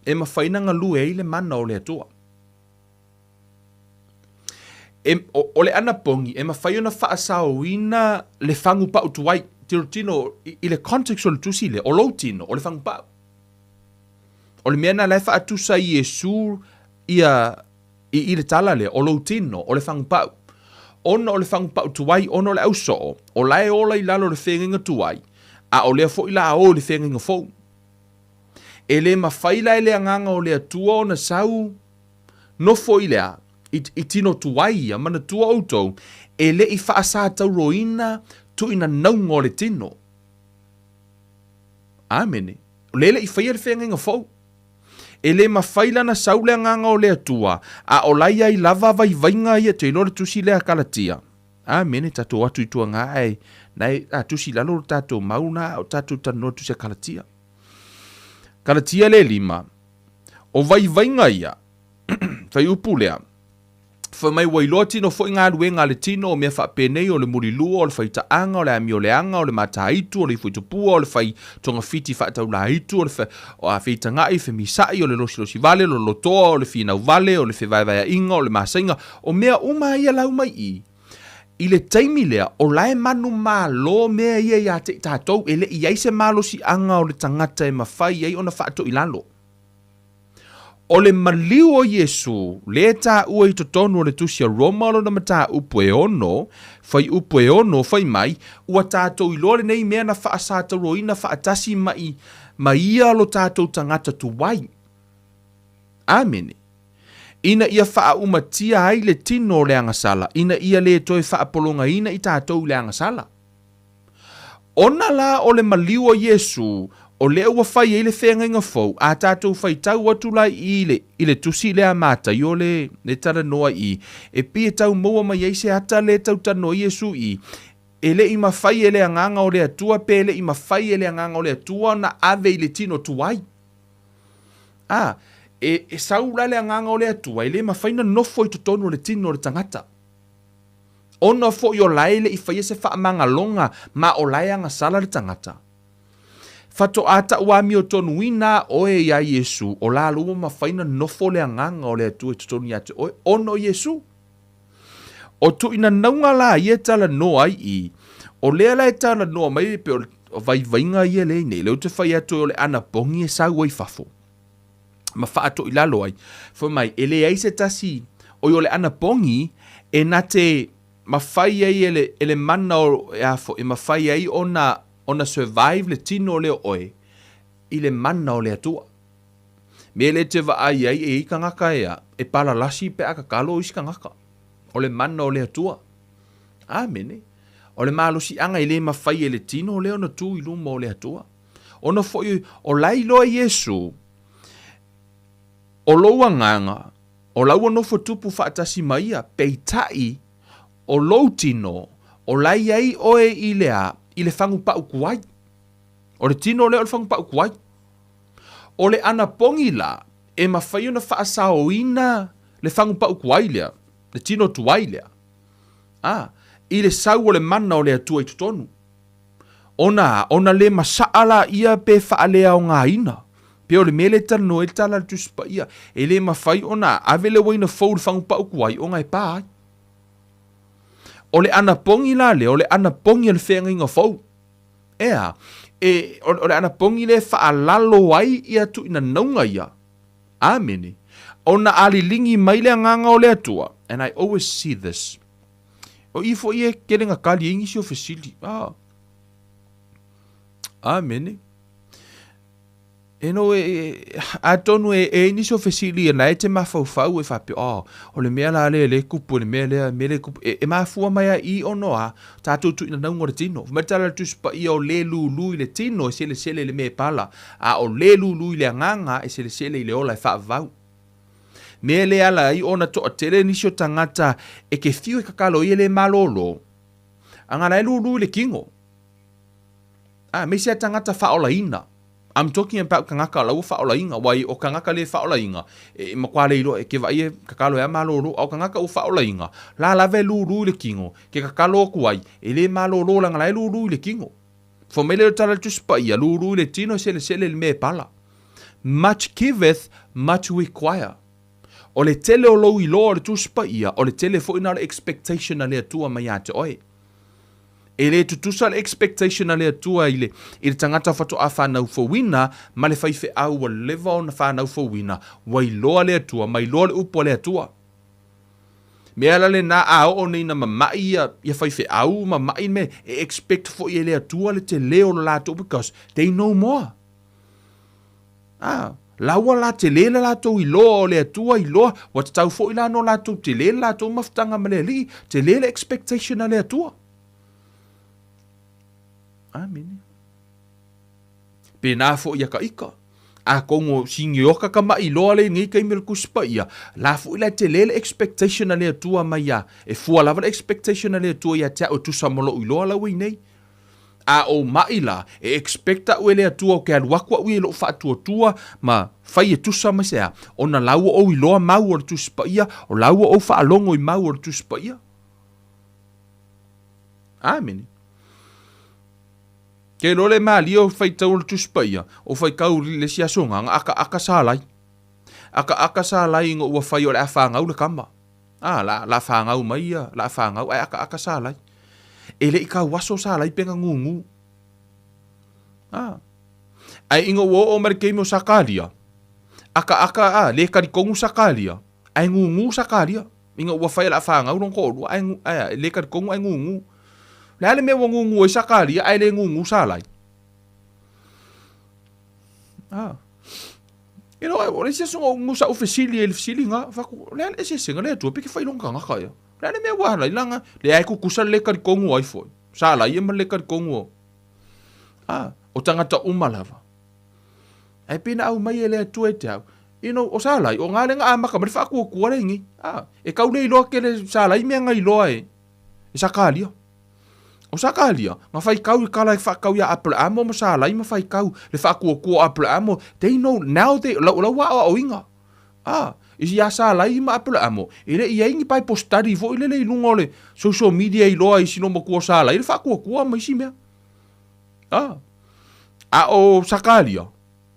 e mafai na galue ai le mana o le Atua. E, o, o le anapogi e mafai ona faasaoina le fagu pau tuai. Tilotilo i, i le context o le tusi lea, o lou tino, o le fagu pau. O le mea na la e faatusa i Iesu ia i, i le tala lea, o lou tino, o le fagupau. Ona o le fagupau tuai, ona o le ausoo, o la e ola i lalo o le feagaiga tuai, a o lea foi la a o i le feagaiga fou. E le mafai la e le Agaga o le Atua ona sau nofo i le a, i, i tino tuai ia, manatua outou, e le i faasatauroina tuuina nauga o le tino. Amene. O lea e le i faia le feagaiga fou. E le mafai lana sau le Agaga o le Atua, a o la i ai lava vaivaiga ia, te iloa le tusi lea a Kalatia. Amene, tatou atu i tua ngā ae, na e, a tusi lalo lo tatou mau na, o tatou talanoa tusi a Kalatia. Kalatia le lima, o vaivaiga ia, whaiupu lea, Fai mai ua iloa tino foi galuega a le tino o mea faapenei o le mulilua, o le faitaaga, o le amioleaga, o le mataaitu, o le ifoitupua, o le fai togafiti faataulaitu, o le feitagaʻi, femisaʻi, o le losilosi vale, o le lolotoa, o le finau vale, o le fevaevaeaʻiga, o le masaiga, o mea uma ia lau mai i i le taimi lea, o la e manumalo mea ia iā te i tatou, e le i ai se malosiaga o le tagata e mafai ai ona faatoilalo. O le maliu o Iesū, lea e taua i totonu o le Tusi a Roma o lona mataupu e ono, fuaiupu e ono, fai mai, ua tatou iloa lenei mea na faasatauroina faatasi mai ma ia lo tatou tagata tuai. Amene. Ina ia faaumatia ai le tino o le agasala, ina ia le toe faapologaina i tatou i le agasala. Ona la o le maliu o Iesū, o lea ua fai ai le feagaiga fou, a tatou faitau atu la i le, i le tusi lea a Mataio le, le talanoa i, e pei e tau maua mai ai se ata lea e tau talanoa ai Iesū i, e le i mafai e le Agaga o le Atua pe le i mafai e le Agaga o le Atua ona ave i le tino tuai. A, E, e sau la le agaga o le Atua, e le mafai ona nofo i totonu o le tino o le tagata. Ona foi o la e le i faia se faamagaloga ma o la e agasala le tagata. Faatoa ta'u amiotonuina a oe iā Iesu, o la ua mafai ona nofo le agaga o le Atua i totonu ia te oe, ona o Iesu. O tuuinanauga la ia e talanoa ai i, o lea la e talanoa mai pei o vaivaiga ia lea i nei, lea ou te fai atu ai o le anapogi e sau ai fafo ma faatoilalo ai, fai mai e leai se tasi, oi o le anapogi e na te mafai ai e le, e le mana o, e a foi, e mafai ai ona, ona survive le tino lea o oe i le mana o le Atua. Mea lea e te vaai ai e i ai tagata e a, e palalasi pe a tatalo isi tagata. O le mana o le Atua. Amene. O le malosiaga e le mafai e le tino lea ona tu i luma o le Atua. Ona foi o la e iloa Iesu, o lou agaga, o la ua nofo tupu faatasi ma ia, peitai, o lou tino, o la e i ai oe i le a, i le fagu paʻu tuai. O le tino lea o le fagu paʻu tuai. O le anapogi la, e mafai ona faasaoina le fagu paʻu tuai lea, le tino tuai lea, a, i le sau o le mana o le Atua i totonu. Ona, ona le masaa laia pe faaleaogaina. Pe o le mea lea e talanoa ai le Tala a le Tusi Paia, e le mafai ona ave le uaina fou i le fagu paʻu tuai ona e pa ai. O le anapogi la lea, o le anapogi o le feagaiga fou. Ea, e, o, o le anapogi lea e faalalo ai ia tuuinanauga ia. Amene. Ona a liligi mai le agaga o le Atua, and I always see this, O i foi e kele nga kali ai nisi o fesili. Ah. Amene. E no e, e atonu e e nisi o fesili e na e te mafaufau e faapea, oh, o le mea la lea le kupu, le mea lea, mea le kupu. E, e mafua mai a i ono a, tātou tuina naunga o le tino. Mai tala le Tusi Paia o le lulu i le tino e selesele i le mea e pala, a o le lulu i le agaga e selesele i le ola e faavavau. Mea le ala ai ona toatele nisi o tagata e ke fiu e kakalo ia le malōlō. Anga la e lulu i le kino. A, me se tagata faaolaina. I'm talking about tagata la ua faaolaina. Wai o tagata le faaolaina, e makuā le iloa e ke vaai e kakalo e a malōlō. A o tagata ua faaolaina, la lava e lulu i le kino, ke kakalo atu ai, e le malōlō leaga la e lulu i le kino. Fai mai lea o le tala a le Tusi Paia, lulu i le tino e selesele i le mea e pala. Much giveth, much require. O le tele o lou iloa o le Tusi Paia, o le tele foi na o le expectation a le Atua mai ia te oe. E le tutusa le expectation a le Atua i le, i le tagata faatoa fanau fouina ma le faifeau ua leva ona fanau fouina, ua iloa le Atua, ma iloa le upu a le Atua. Mea la lena a oo nei ina mama'i ia, ia faifeau, mama'i le mea, e expect foi e le Atua le tele o lo latou because they know more. Ah, la ua la tele le latou iloa o le Atua iloa, ua tatau foi la no latou tele le latou mafutaga ma le Alii, tele le expectation a le Atua. Amene. Pēnā foi ia ka ika. Atonu o sinioka ka maʻi loa le nei taimi o le Tusi Paia, la foi la e tele le expectation a le Atua mai ia, e fua lava le expectation a le Atua ia te au e tusa ma loʻu iloa la ua i nei. A ou maʻi la, e expect aʻu e le Atua o ke alu aku aʻu ia i loʻu faatuatua ma fai e tusa ma se a, ona la ua ou iloa mau o le Tusi Paia, o la ua ou faalogo i mau o le Tusi Paia. Amene. Ke iloa le malie o faitau o le Tusi Paia, o faitau le isi aso ganga, akaaka salai. Akaaka salai ina ua fai o le a fanau le kama. A, la, la fanau mai ia, la fanau, ae akaaka salai. E le i kau aso salai pe na nūnū. A. Ae ina ua oo mai le taimi o Sakaria, akaaka, a, le talitonu Sakaria, ae nūnū Sakaria. Ina ua fai o le a fanau lona toalua, ae, ae, e le talitonu ae nūnū. O le a le mea ua nūnū ai Sakaria ae le nūnū Salai? Ah. You know, o le isi aso na sa'u fesili ai i le fesili lena, fai atu, o le a le eseesega le Atua pe ke fai lona tagata ia? O le a le mea ua ala ai leaga leai tutusa le le talitonu ai foi. Salai ia ma le le talitonu o. Ah, o tagata uma lava. Ae pei na aumai e le Atua e te au. You know, o Salai, o ngā lenga amaka ma le whaakuakua le ingi. Ah, e kau le iloa ke le Salai mea nga iloa e, e Sakaria. O Sakaria, nga whai kau i kala e whaakau ia Aperamo ma Salai ma whai kau le whaakuakua o Aperamo. They know, now they, lau, lau wa o inga. A, i ia Salai ma Aperaamo, e le i i ai ni Bible study foi lele i luga o le social media e iloa ai si loomatua o Salai le faatuatua ma isi mea. A, a o Sakaria,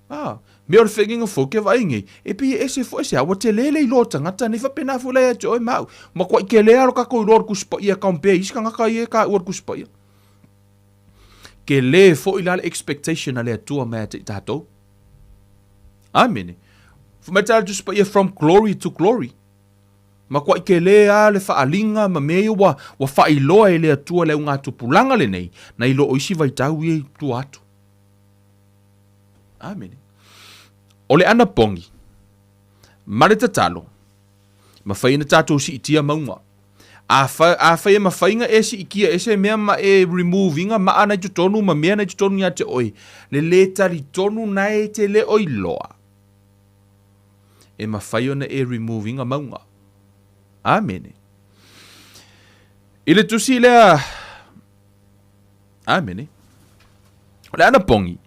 a, mea o le feagaiga fou ke vaai nei, e pei e ese foi se a, ua tele le iloa o tagata nei, faapena foi la ia te oe ma au. Matuai tele lava lo tatou iloa o le Tusi Paia e compare i isi tagata ia e taua le Tusi Paia. Tele foi la le expectation a le Atua mai ia te i tatou. Amene. Fai mai tala Tusi Paia from glory to glory. Matuai tele lava le faaaliga ma mea ia ua, ua faailoa e le Atua le augatupulaga lenei, nai lo o isi vaitau ia i tua atu. Amene. O le anapogi ma le tatalo, mafai ona tatou siitia mauga. Afai, afai e mafai ona e siitia e se mea ma e remove ina maa na i totonu ma mea na i totonu ia te oe, le lē talitonu na e te le o iloa, e mafai ona e remove ina mauga. Amene. I le tusi lea, amene, o le anapogi,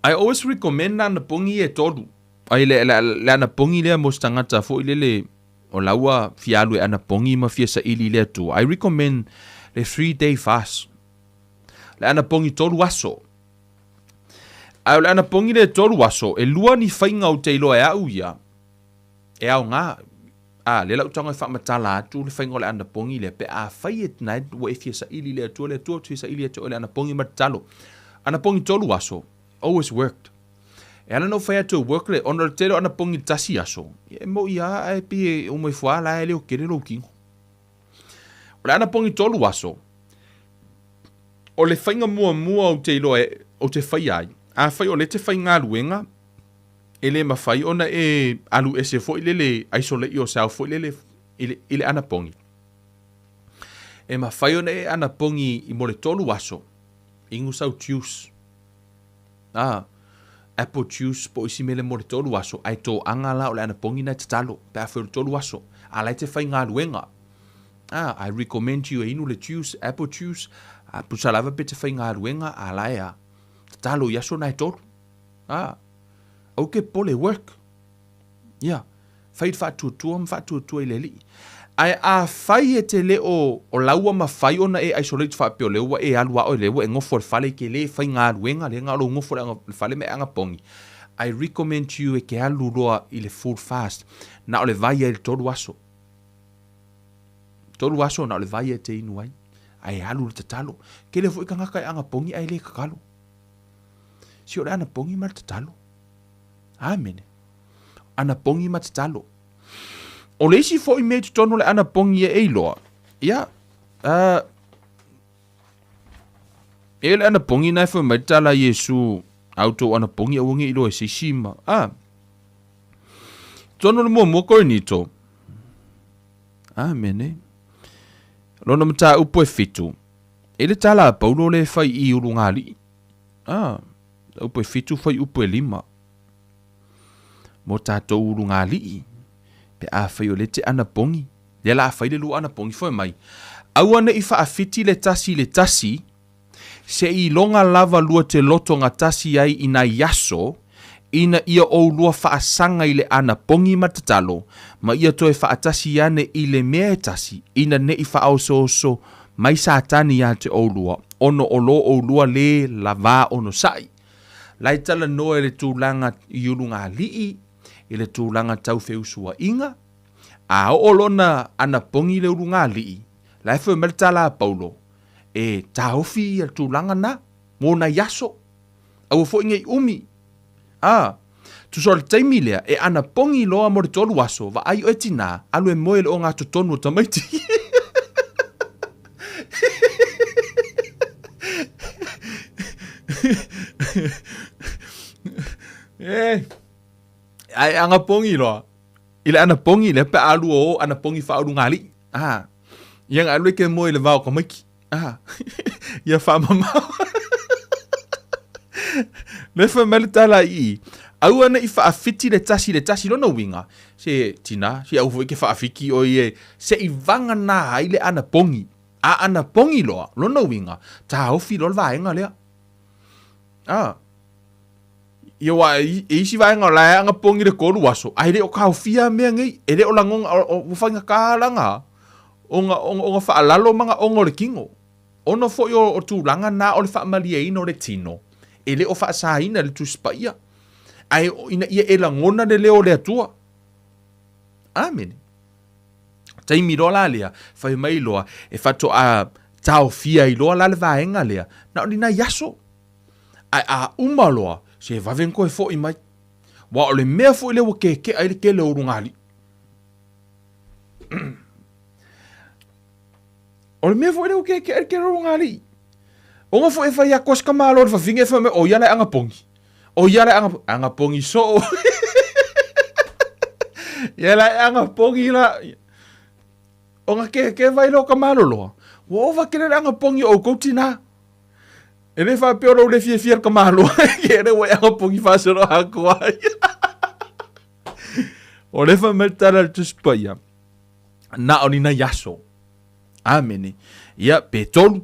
I always recommend na anapogi e tolu. Ai le, le, le anapogi lea mo se tagata foi lele o la ua fia alu e anapogi ma fia saili i le Atua. I recommend le 3 day fast. Le anapogi tolu aso. Ae o le anapogi le tolu aso, e lua ni faiga ou te iloa e au ia, e aoga. A, lea la ou tago e faamatala atu le faiga o le anapogi lea, pe afai e na ua e fia saili i le Atua, le Atua ou te fia saili ia te oe le anapogi ma tatalo. Anapogi tolu aso, always worked. E ala ona ou fai atu e work le, ona o le tele o anapogi i le tasi aso, ia e moi lava ae pei e uma ifo lava la e le o tele lou tino. O le anapogi tolu aso, o le faiga muamua ou te iloa e, ou te faia ai, afai o lea e te faigaluega, e le mafai ona e alu ese foi lele, isolate yourself foi lele i le, i le anapogi. E mafai ona e anapogi i mo le tolu aso, inu sau juice, a, apple juice po o isi mea le mo le tolu aso, ae toaga la o le anapogi na e tatalo, pe afai o le tolu aso, a la e te faigaluega. A, I recommend you e inu le juice, apple juice, a, pusa lava pe te faigaluega, a la e a, tatalo i aso na e tolu. A, aua ke popole, work. Ia, fai le faatuatua ma faatuatua i le Alii. Ae afai e te le o, o la ua mafai ona e isolate faapea o lea ua e alu a oe, lea ua e nofo i le fale e te le faigaluega, lea na o lou nofo i le fale ma e anapogi, I recommend to you e te alu loa i le full fast, na o le vai ai i le tolu aso. Tolu aso na o le vai e te inu ai, ae alu i le tatalo. Tele foi tagata e anapogi ae le tatalo. Si o le anapogi ma le tatalo. Amene. Anapogi ma tatalo. O le isi foi mea i totonu o le anapogi e iloa, ia, e le anapogi na e fai mai le tala a Iesu, a outou anapogi aua ne i iloa e se isi ma, a, totonu o le muamua Korinito, amene, lona mataupu e fitu, e le tala a Paulo le e fai i ulugalii, a, upu e fitu fai upu e lima. Mo tatou ulugalii, pe afai o lea te anapogi, lea la a fai le lua anapogi foi mai, aua ne i faafiti le tasi i le tasi, se i iloga lava lua te loto gatasi ai i nai aso, ina ia oulua faasaga i le anapogi ma tatalo, ma ia toe faatasi ane i le mea e tasi, ina ne i faaosooso mai Satani ia te oulua, ona o lo oulua lē lavā onosai. La e talanoa i le tulaga i ulugalii, i le tulaga tau feusuaiga, a oo lona anapogi i le ulugalii, la e fai mai le tala a Paulo, e taofi ia le tulaga na, mo nai aso, aua foi nei umi. A, tusa o le taimi lea, e anapogi loa mo le tolu aso, vaai oe tinā, alu e moe i le ogatotonu o tamaiti. E, ae anapogi loa, i le anapogi lea pe a alu o anapogi faaulugalii. A, ia na alu e ke moe i le va o tamaiti. A, ia faamamao. Le fai mai le tala i i, aua ne i faafiti le tasi i le tasi, lona uiga, se tina, se aua foi ke faafiki ʻoe e, se i vagana ai le anapogi. A anapogi loa, lona uiga, taofi loa le vaega lea. A, Ia aua e isi vaega o la e anapogi le 3 aso, ae le o taofia mea nei, e le o lagona, ua faigata la ona, ona faalalo manaoga o le tino. Ona foi o tulaga na o le faamalieina o le tino, e le o faasaina i le Tusi Paia, ae ina ia e lagona le leo o le Atua. Amene. Taimi loa la lea, fai mai loa, e faatoa taofia ai loa la le vaega lea, na o ni nai aso. Ae a uma loa, se vave ona toe foi mai. Aua o le mea foi lea ua kekea ai le tele o ulugalii. O le mea foi lea ua kekea ai le tele o ulugalii. Ona foi e fai atu si tamaloa i le fafine e fai mai, o ia la e anapogi. O ia la e anapogi. Anapogi soo. Ia la e anapogi la. Ona kekea vai lea o tamaloloa. Ua ova tele le anapogi o outou tina. E le faapea o lou le fiafia le tamaloa ke le ua e anapogi faasolo atu ai. O le fai mai le tala a le Tusi Paia, na o ni nai aso. Amene. Ia, pe tolu.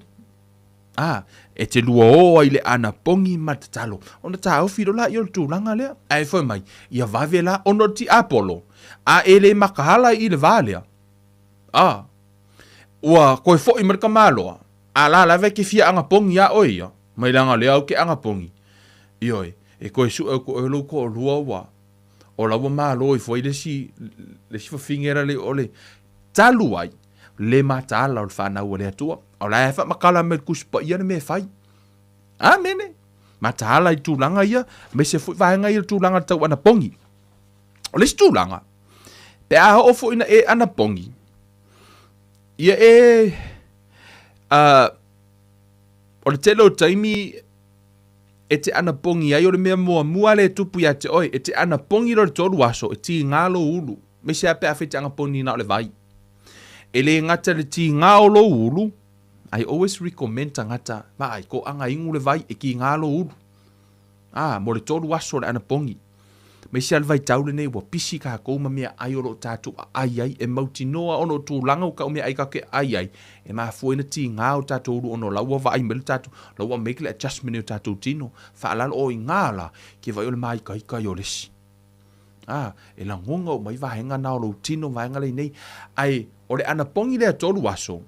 A, e te lua o ai le anapogi ma le tatalo. Ona taofi loa laia o le tulaga lea. Ae fai mai, ia vave la ona o le tiapolo, a e le makaala i le va lea. A, ua toe foi mai le tamaloa, A la lava e te fia anapogi iā oe ia, mai leaga lea au ke anapogi. Ioe, e toe suʻe atu oe lou toʻalua ua o la ua malo ifo ai le isi, le isi fafine la le o le talu ai le mataala o le fanau a le Atua. O la e faamatala mai le Tusi Paia le mea e fai. Amene. Mataala i tulaga ia, aemaise foi vaega ia o le tulaga tau anapogi. O le isi tulaga, pe a oo foi ina e anapogi, Ia e, uh, o le tele o taimi e te anapogi ai o le mea muamua lea e tupu ia te oe, e te anapogi loa i le tolu aso, e tiga lou ulu. Aemaise lava pe afai e te anapogi na o le vai. E le gata i le tiga o lou ulu, I always recommend tagata, vaai, toaga inu le vai, e tiga lou ulu. Ā, mo le tolu aso o le anapogi. Aemaise lava le vaitau lenei ua pisi kākou ma meaai o lo o tātou aai ai, e mautinoa ona o tulaga ua tau meaai kātou ke aai ai, e mafua ai ona tigā o tātou ulu ona o la ua vaai mai le tātou, la ua make le adjustment i o tātou tino, faalalo o i ngā la, ke vaai o le māikaika ia o le isi. Ā, e lagona uma ai vaega na o lou tino, vaega lea nei, ae o le anapogi lea tolu aso,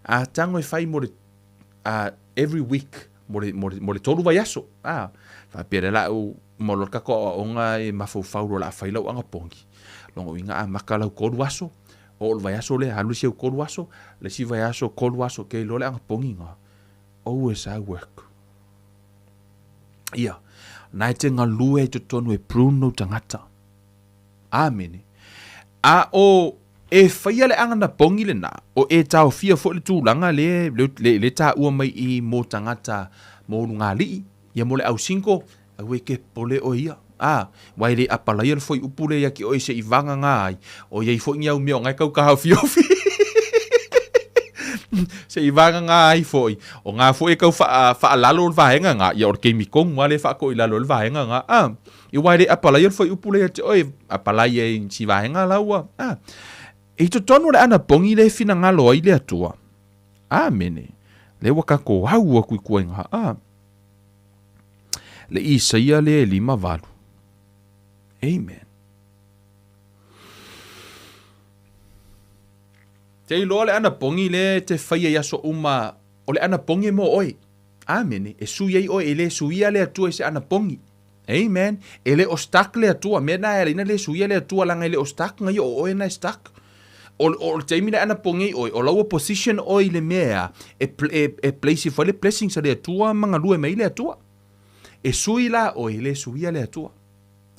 a tago e fai mo le every week mo le, mo le, mo le tolu vaiaso. A, faapea lea la au uma loa le tatou aoaoga e mafaufau loa o le a fai lau anapogi. Lona uiga a maka lau tolu aso, oo le vaiaso lea, alu le isi au tolu aso, le isi vaiaso, tolu aso, ke iloa le anapogi na, always I work. Ia, na e te galue ai totonu e prune lou tagata. Amene. A o e faia le aganapogi lena, o e taofia foi le tulaga le, le, le, le taua mai i mo tagata mo lugalii, ia mo le au single, aua e ke popole oe ia. A, aua e le apalaia le fuaiupu lea ia te oe se i vagagā ai, o i ai foi ni au mea o na e tau taofiofi. Se i vagagā ai foi, o na foi e tau faalalo le vaega na, ia o le taimi tonu lava lea e faatoilalo ai le vaega na. A. I aua e le apalaia le fuaiupu lea ia te oe, apalaia i si vaega la ua, a. I totonu o le anapogi lea e finagalo ai le Atua. Amene. Lea ua tatou au atu i tua i nga, a. Le Isaia lea e 58. Amen. Te iloa le anapogi lea e te faia i aso uma, o le anapogi e mo oe. Amene. E sui ai oe, e le suia le Atua i se anapogi. Amen. E le o stuck le Atua. Mea na e ala ina le suia le Atua laga e le o stuck nga ia o oe na e stuck. O, o le taimi na anapogi ai oe, o lau position oe i le mea e, e, e place ifo ai le blessings a le Atua ma galue mai le Atua. E sui la oe, e le suia le Atua.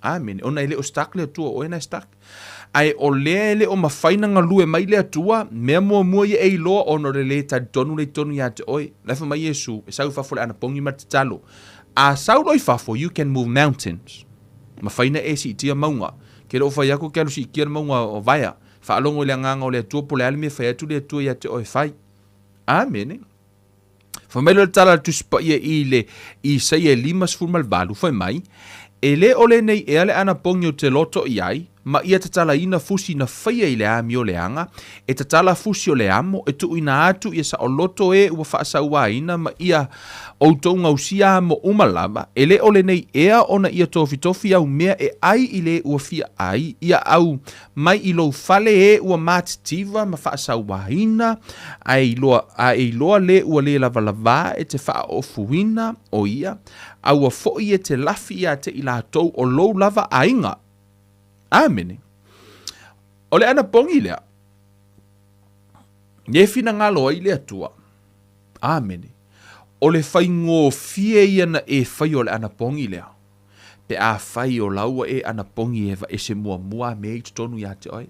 Amene. Ona e le o stuck le Atua, o oe na e stuck. Ae o lea e le o mafai na galue mai le Atua, mea muamua ia e iloa ona o le le talitonu lea i totonu ia te oe. La e fai mai Iesu, e sau i fafo le anapogi ma le tatalo. A sau loa i fafo, you can move mountains. Mafai na e siitia mauga. Ke le o fai atu ke alu siitia le mauga o Vaea. Faalogo i le agaga o le Atua po o le a le mea e fai atu le Atua ia te oe e fai. Amene. Fai mai loa le tala a le Tusi Paia i le Isaia e 58, fai mai, E le o lenei ea le anapogi ou te loto i ai, ma ia tatalaina fusi na faia i le amioleaga, e tatala fusi o le amo, e tuuina atu ia saoloto e ua faasauaina ma ia outou gausia amo uma lava, e le o lenei ea ona ia tofitofi au mea e ai i le ua fia ai, ia au mai i lou fale e ua matitiva ma faasauaina, ae iloa le ua le lavalavā e te faaofuina o ia, aua foi e te lafi ia te i latou o lou lava aiga. Amene. O le anapogi lea, e finagalo ai le Atua. Amene. O le faigofie ia na e fai o le anapogi lea. Pe a fai o laua e anapogi e vaese muamua mea i totonu ia te oe.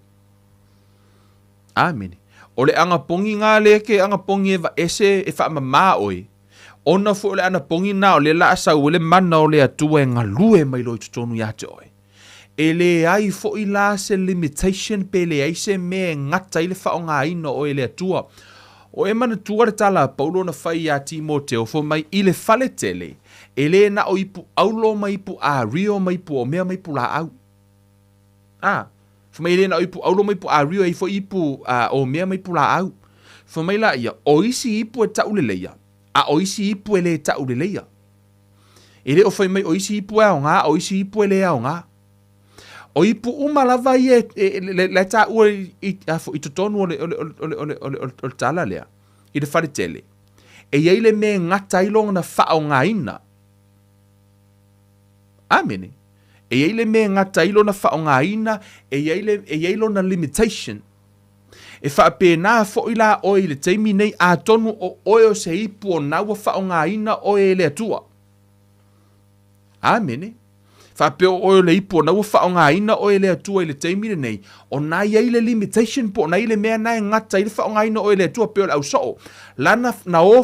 Amene. O le anapogi ngā le ke anapogi e vaese e faamamā oe. Ona foi o le anapogi na o le la sau le mana o le Atua e galue mai loa i totonu ia te oe. E le ai foi la se limitation pe le ai se mea e gata ai le faaaogaina o oe e le Atua. O e manatua le tala a Paulo na fai ia Timoteo fai mai i le fale tele, e le na o ipu aulo ma ipu ario ma ipu omea ma ipu laau. A, fai mai e le na o ipu aulo ma ipu ario e i foi ipu omea ma ipu laau. Fai mai la ia, o isi ipu e tauleleia, a o isi ipu e le tauleleia. E le o fai mai o isi ipu e aoga, o isi ipu e le aoga. O ipu uma lava ia le taua i totonu o le tala lea, i le fale tele. E i ai le mea e gata ai lona faaaogaina. Amene. E i ai le mea e gata ai lona faaaogaina, e i ai lona limitation. E faapena foi la oe i le taimi nei, atonu o oe o se ipu o na ua faaaogaina oe e le Atua. Amene. Faapea o oe o le ipu o na ua faaaogaina oe e le Atua i le taimi lenei, o na i ai le limitation po o na i le mea na e gata ai le faaaogaina oe e le Atua, pei o le ausoo. Lana na o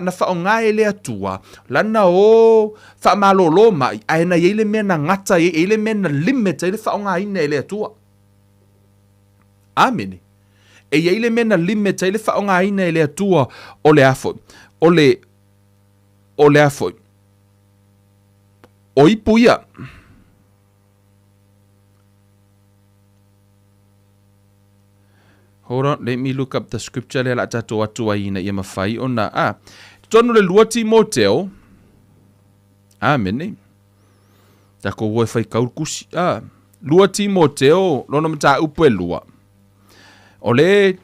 na faaaoga e le Atua, lana o faamalōlō mai, ae na i ai le mea na gata ai, e i ai le mea na limit ai le faaaogaina e le Atua. Amene. E i ai le mea na limit ai le faaaogaina e le Atua o le a foi. O le o le a foi. O ipu ia. Hold on, let me look up the scripture lea la tatou atu ai ina ia mafai ona a. Totonu le 2 Timoteo. Amene. Takou o e fai kau kusi. A. 2 Timoteo, lona mataupu e lua. O le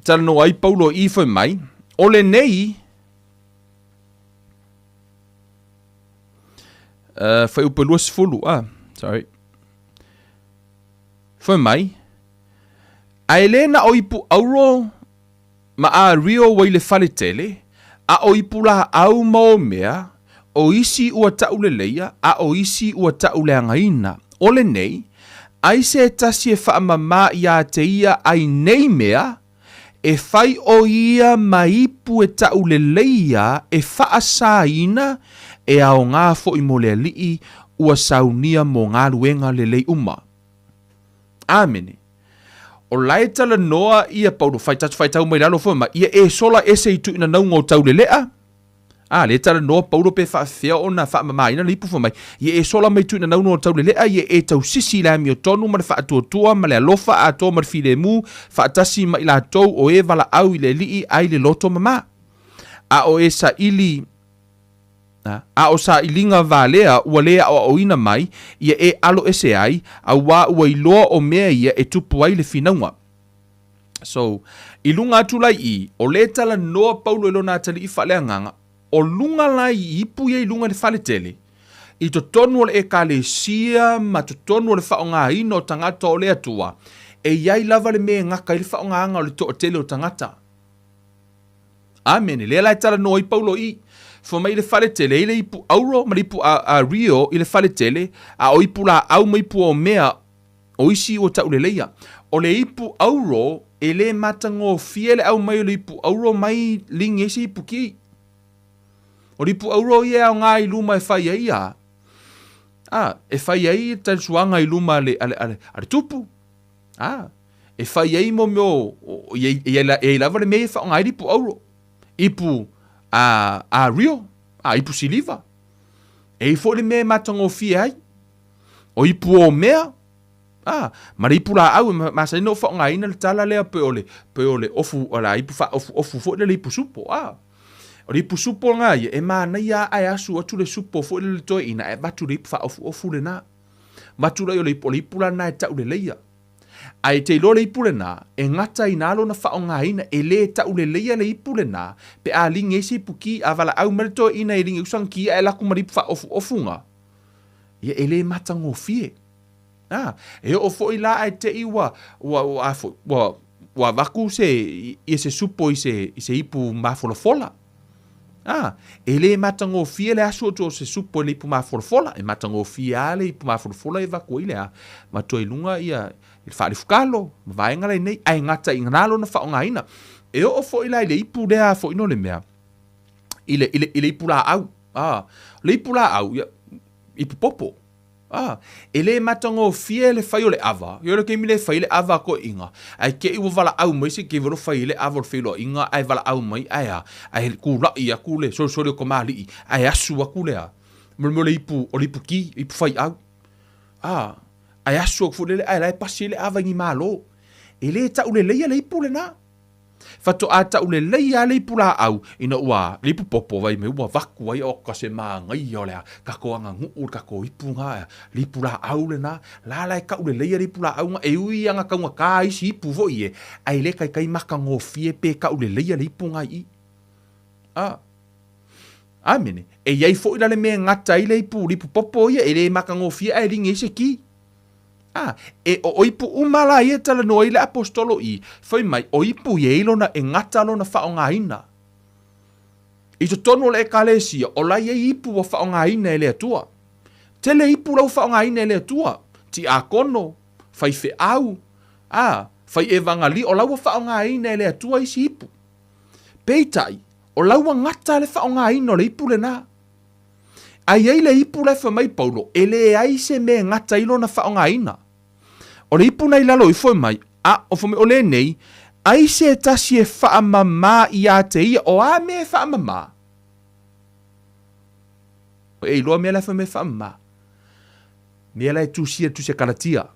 talanoa ai Paulo i fai mai, o lenei fuaiupu e 20, ah, sorry. Fai mai, ae le na o ipu auro ma ario ua i le fale tele, a o ipu laau ma o mea, o isi ua tauleleia, a o isi ua tauleagaina. O lenei, ai se tasi e faamamā ia te ia ai nei mea, e fai o ia ma ipu e tauleleia e faasāina, e aoga foi mo le Alii ua saunia mo galuega lelei uma. Amene. O la e talanoa ia Paulo, fai tatou faitau mai lalo foi ma ia e sola ese i tuuinanauga o taulelea. A, lea e talanoa Paulo pe faafefea ona faamamaina le ipu fai mai, ia e sola mai tuuinanauga o taulelea, ia e tausisi i le amiotonu ma le faatuatua ma le alofa atoa ma le filemu, faatasi ma i latou o e valaau i le Alii ai le loto mamā. A o e saili A o sailiga valea ua le aoaoina mai, ia e alo ese ai, auā ua iloa o mea ia e tupu ai le finauga. So, i luga atu la i i, o lea e talanoa Paulo i lona atalii faaleagaga, o luga la i ipu ia i luga i le fale tele, i totonu o le Ekalesia ma totonu o le faaaogaina o tagata o le Atua, e i ai lava le mea e gaka ai le faaaogaga o le toatele o tagata. Amene. Lea la e talanoa ai Paulo i. Fai mai i le fale tele, e i ai le ipu auro ma le ipu ario i le fale tele, a o ipu laau ma ipu omea, o isi ua tauleleia. O le ipu auro, e le matagofie le aumai o le ipu auro mai ligi ai se ipu ki. O le ipu auro ia e aoga i luma e fai ai a, a, e fai ai tali suaga i luma a le, a le, a le, a le tupu. A, e fai ai mo mea o, e i ai lava le mea ia e faaaoga ai le ipu auro, ipu a, a rio, a, ipu siliva. E i ai foi le mea e matagofie ai. O ipu omea, A, ma le ipu laau e masani ona ou faaaogaina le tala lea pei o le, pei o le ofu, o le ipu faaofuofu foi lea le ipu supo, a. O le ipu supo lena ia, e manaia lava ae asu atu le supo foi lea i le toeaina ae avatu le ipu faaofuofu lena. Avatu lea o le ipu, o le ipu la lena e tauleleia. Ae te iloa le ipu lena, e gataina lona faaaogaina, e le tauleleia le ipu lena pe a ligi ai se ipu ki, a valaau mai le toeaina e ligi ai sana ki ae alu atu ma le ipu faaofuofu lena, ia e le matagofie. A, e oo foi la ae te i ua, ua, ua, a foi, ua, ua avatu se, ia se supo i se, i se ipu mafolafola. A, e le matagofie le asu atu o se supo i le ipu mafolafola, e matagofie lava le ipu mafolafola e avatu ai le a, avatu ai i luga ia, i le faalifukalo, ma vaega lainei, ae gata i ina lona faaaogaina. E oo foi la i le ipu lea foi no le mea, i le, i le, i le ipu laau, a, le ipu laau, ia, ipu popo. A, e le matagofie le fai o le ava, i le taimi le fai le ava a toeaiina, ae te i ua valaau mai se kevelo fai le ava o le feiloaiga ae valaau mai ae a, ae tula'i atu le solisoli o tamalii ae asu atu le a, mo le mea o le ipu, o le ipu ki, ipu faiau. A, ae asu atu foi lele ae la e pasi ai le ava i ni malo. E le tauleleia le ipu lena. Faatoa taulelei lava le ipulaau ina ua le ipupopo vai mai ua vaku ai oka se manaia o le a tatou aganuu le tatou ipu na le ipulaau lena la la e taulelei le ipulaau na e ui lava ina taugata isi ipu foi e ae le taitai matagofie pe tauleleia le ipu na i i. A. Amene. E i ai foi la le mea e gata ai le ipu le ipupopo ia e le matagofie ae ligi ai se ki. A, e o o ipu uma la ia e talanoa ai le Aposetolo i, fai mai, o ipu ia i lona e gata lona faaaogaina. I totonu o le Ekalesia, o la e i ai ipu ua faaaogaina e le Atua. Tele ipu la ua faaaogaina e le Atua, tiakono, faifeau, a, fai evagali, o la ua faaaogaina e le Atua isi ipu. Peitai, o la ua gata le faaaogaina o le ipu lena. A i ai le ipu la e fai mai Paulo, e leai se mea e gata ai lona faaaogaina. O le ipu na i lalo ifo e mai, a, o fai mai o lenei, ai se tasi e faamama ia te ia, o a mea e faamama? O e iloa mea la e fai mai e faamama. Mea la e tusia le tusi a Kalatia.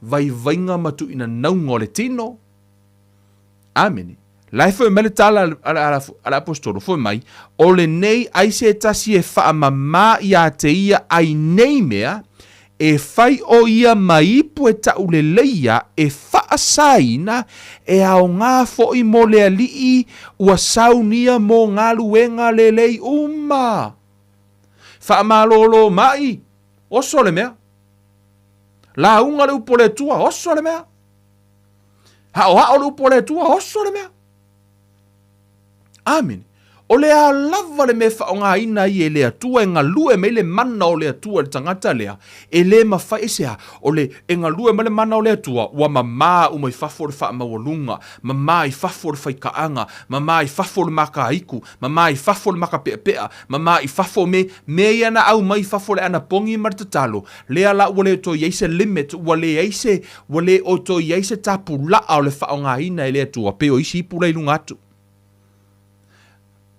Vaivaiga ma tuuina nauga o le tino, Amene. La e fai mai le tala a le Aposetolo, fai mai, O lenei ai se tasi e faamama ia te ia ai nei mea, e fai o ia ma ipu e tauleleia e faasaina, e aoga foi mo le Alii ua saunia mo galuega lelei uma. Faamalōlō mai, oso le mea. Lauga le upu o le Atua, oso le mea. Haʻohaʻo le upu a le Atua, oso le mea. Amene. O le a lava le mea e faaaogaina ai e le Atua e galue mai le mana o le Atua i le tagata lea, e le mafai, aisea? O le, e galue mai le mana o le Atua, ua mamā uma i fafo le faamaualuga, mamā i fafo le faikaaga, mamā i fafo le makaiku, mamā i fafo le makapeapea, mamā i fafo me, mea ia na aumai i fafo le anapogi ma le tatalo, lea la ua le toe i ai se limit, ua leai se, Ua le o toe i ai se tapulaa o le faaaogaina e le Atua, pei o isi ipu la i luga atu.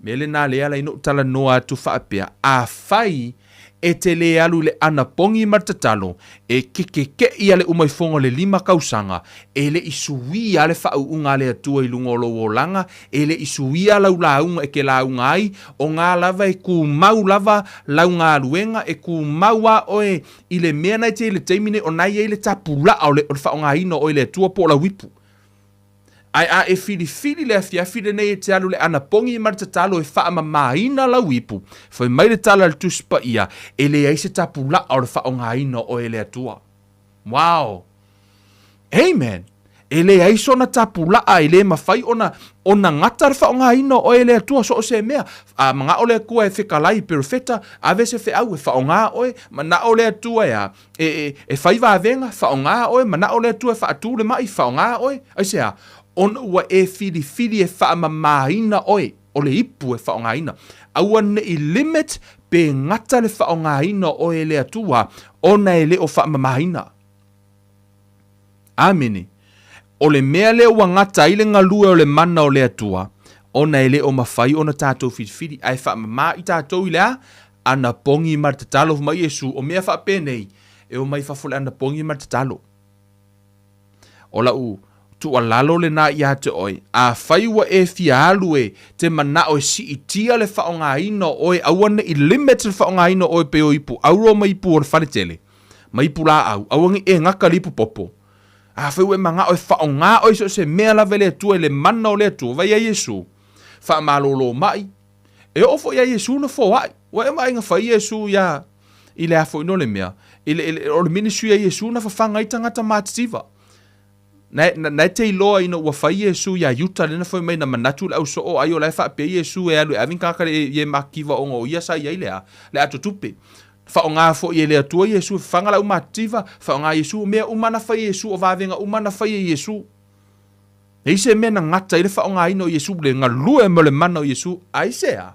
Mea lena lea ala ai na ou talanoa atu faapea, afai e te le alu i le anapogi ma le tatalo, e kekekeʻi a le umaifoga o le lima kausaga, e le i suia le faauuga a le Atua i luga o lou olaga, e le i suia lau lauga e te lauga ai, o ngā lava e tumau lava lau galuega, e tumau a oe I le mea na e te i le taimi nei, o na i ai le tapulaa o le, o le faaaogaina o oe e le Atua po o lau ipu. Ae a e filifili le afiafi lenei e te alu i le anapogi ma le tatalo e faamamaina lau ipu, fai mai le tala a le Tusi Paia, e leai se tapulaa o le faaaogaina o oe e le Atua. Wow! Amen! E leai sona tapulaa, e le mafai ona, ona gata le faaaogaina o oe e le Atua, so o se mea. A manao le Atua e fetalai, perofeta, ave se feau e faaaoga oe, manao le Atua e a, e, e, e fai vavega, faaaoga oe, manao le Atua e faatu le mai, faaaoga oe. Aisea? Ona ua e filifili e faamamaina oe, o le ipu e faaaogaina. Aua ne i limit pe gata le faaaogaina o oe e le Atua, ona e le o faamamaina. Amene. O le mea lea ua gata ai le galue o le mana o le Atua, ona e le o mafai ona tatou filifili, ae faamama i tatou i le a? Anapogi ma le tatalo mai Iesu, o mea faapenei, E omai i fafo i le anapogi ma le tatalo. O lau tuualalo lena ia te oe, afai ua e fia alu e te manao e siitia le faaaogaina o oe, aua ne i limit le faaaogaina o oe pei o ipu auro ma ipu o le faletele, ma ipu laau, aua ne i e gaka le ipu popo. Afai ua e manao e faaaoga oe i so o se mea lava e le Atua i le mana o le Atua, vaai ia Iesu, faamalolo mai, E oo foi ia Iesu na foai. Ua e vaai na fai Iesu ia i le a foi no le mea, i le, i le, o le ministry a Iesu na fafaga ai tagata matitiva. Na, na, na e te iloa ina ua fai Iesu ia Iuta lea na fai mai na manatu le au soo ai o la e faapea Iesu e alu e ave ni tagata le ie matitiva ona o ia sa i ai le a, le atotupe. Faaaoga foi e le Atua Iesu e fafaga le au matitiva, faaaoga Iesu, mea uma na fai e Iesu, o vavega uma na fai e Iesu. Leai se mea na gata ai le faaaogaina o Iesu, le galue ma le mana o Iesu. Aisea?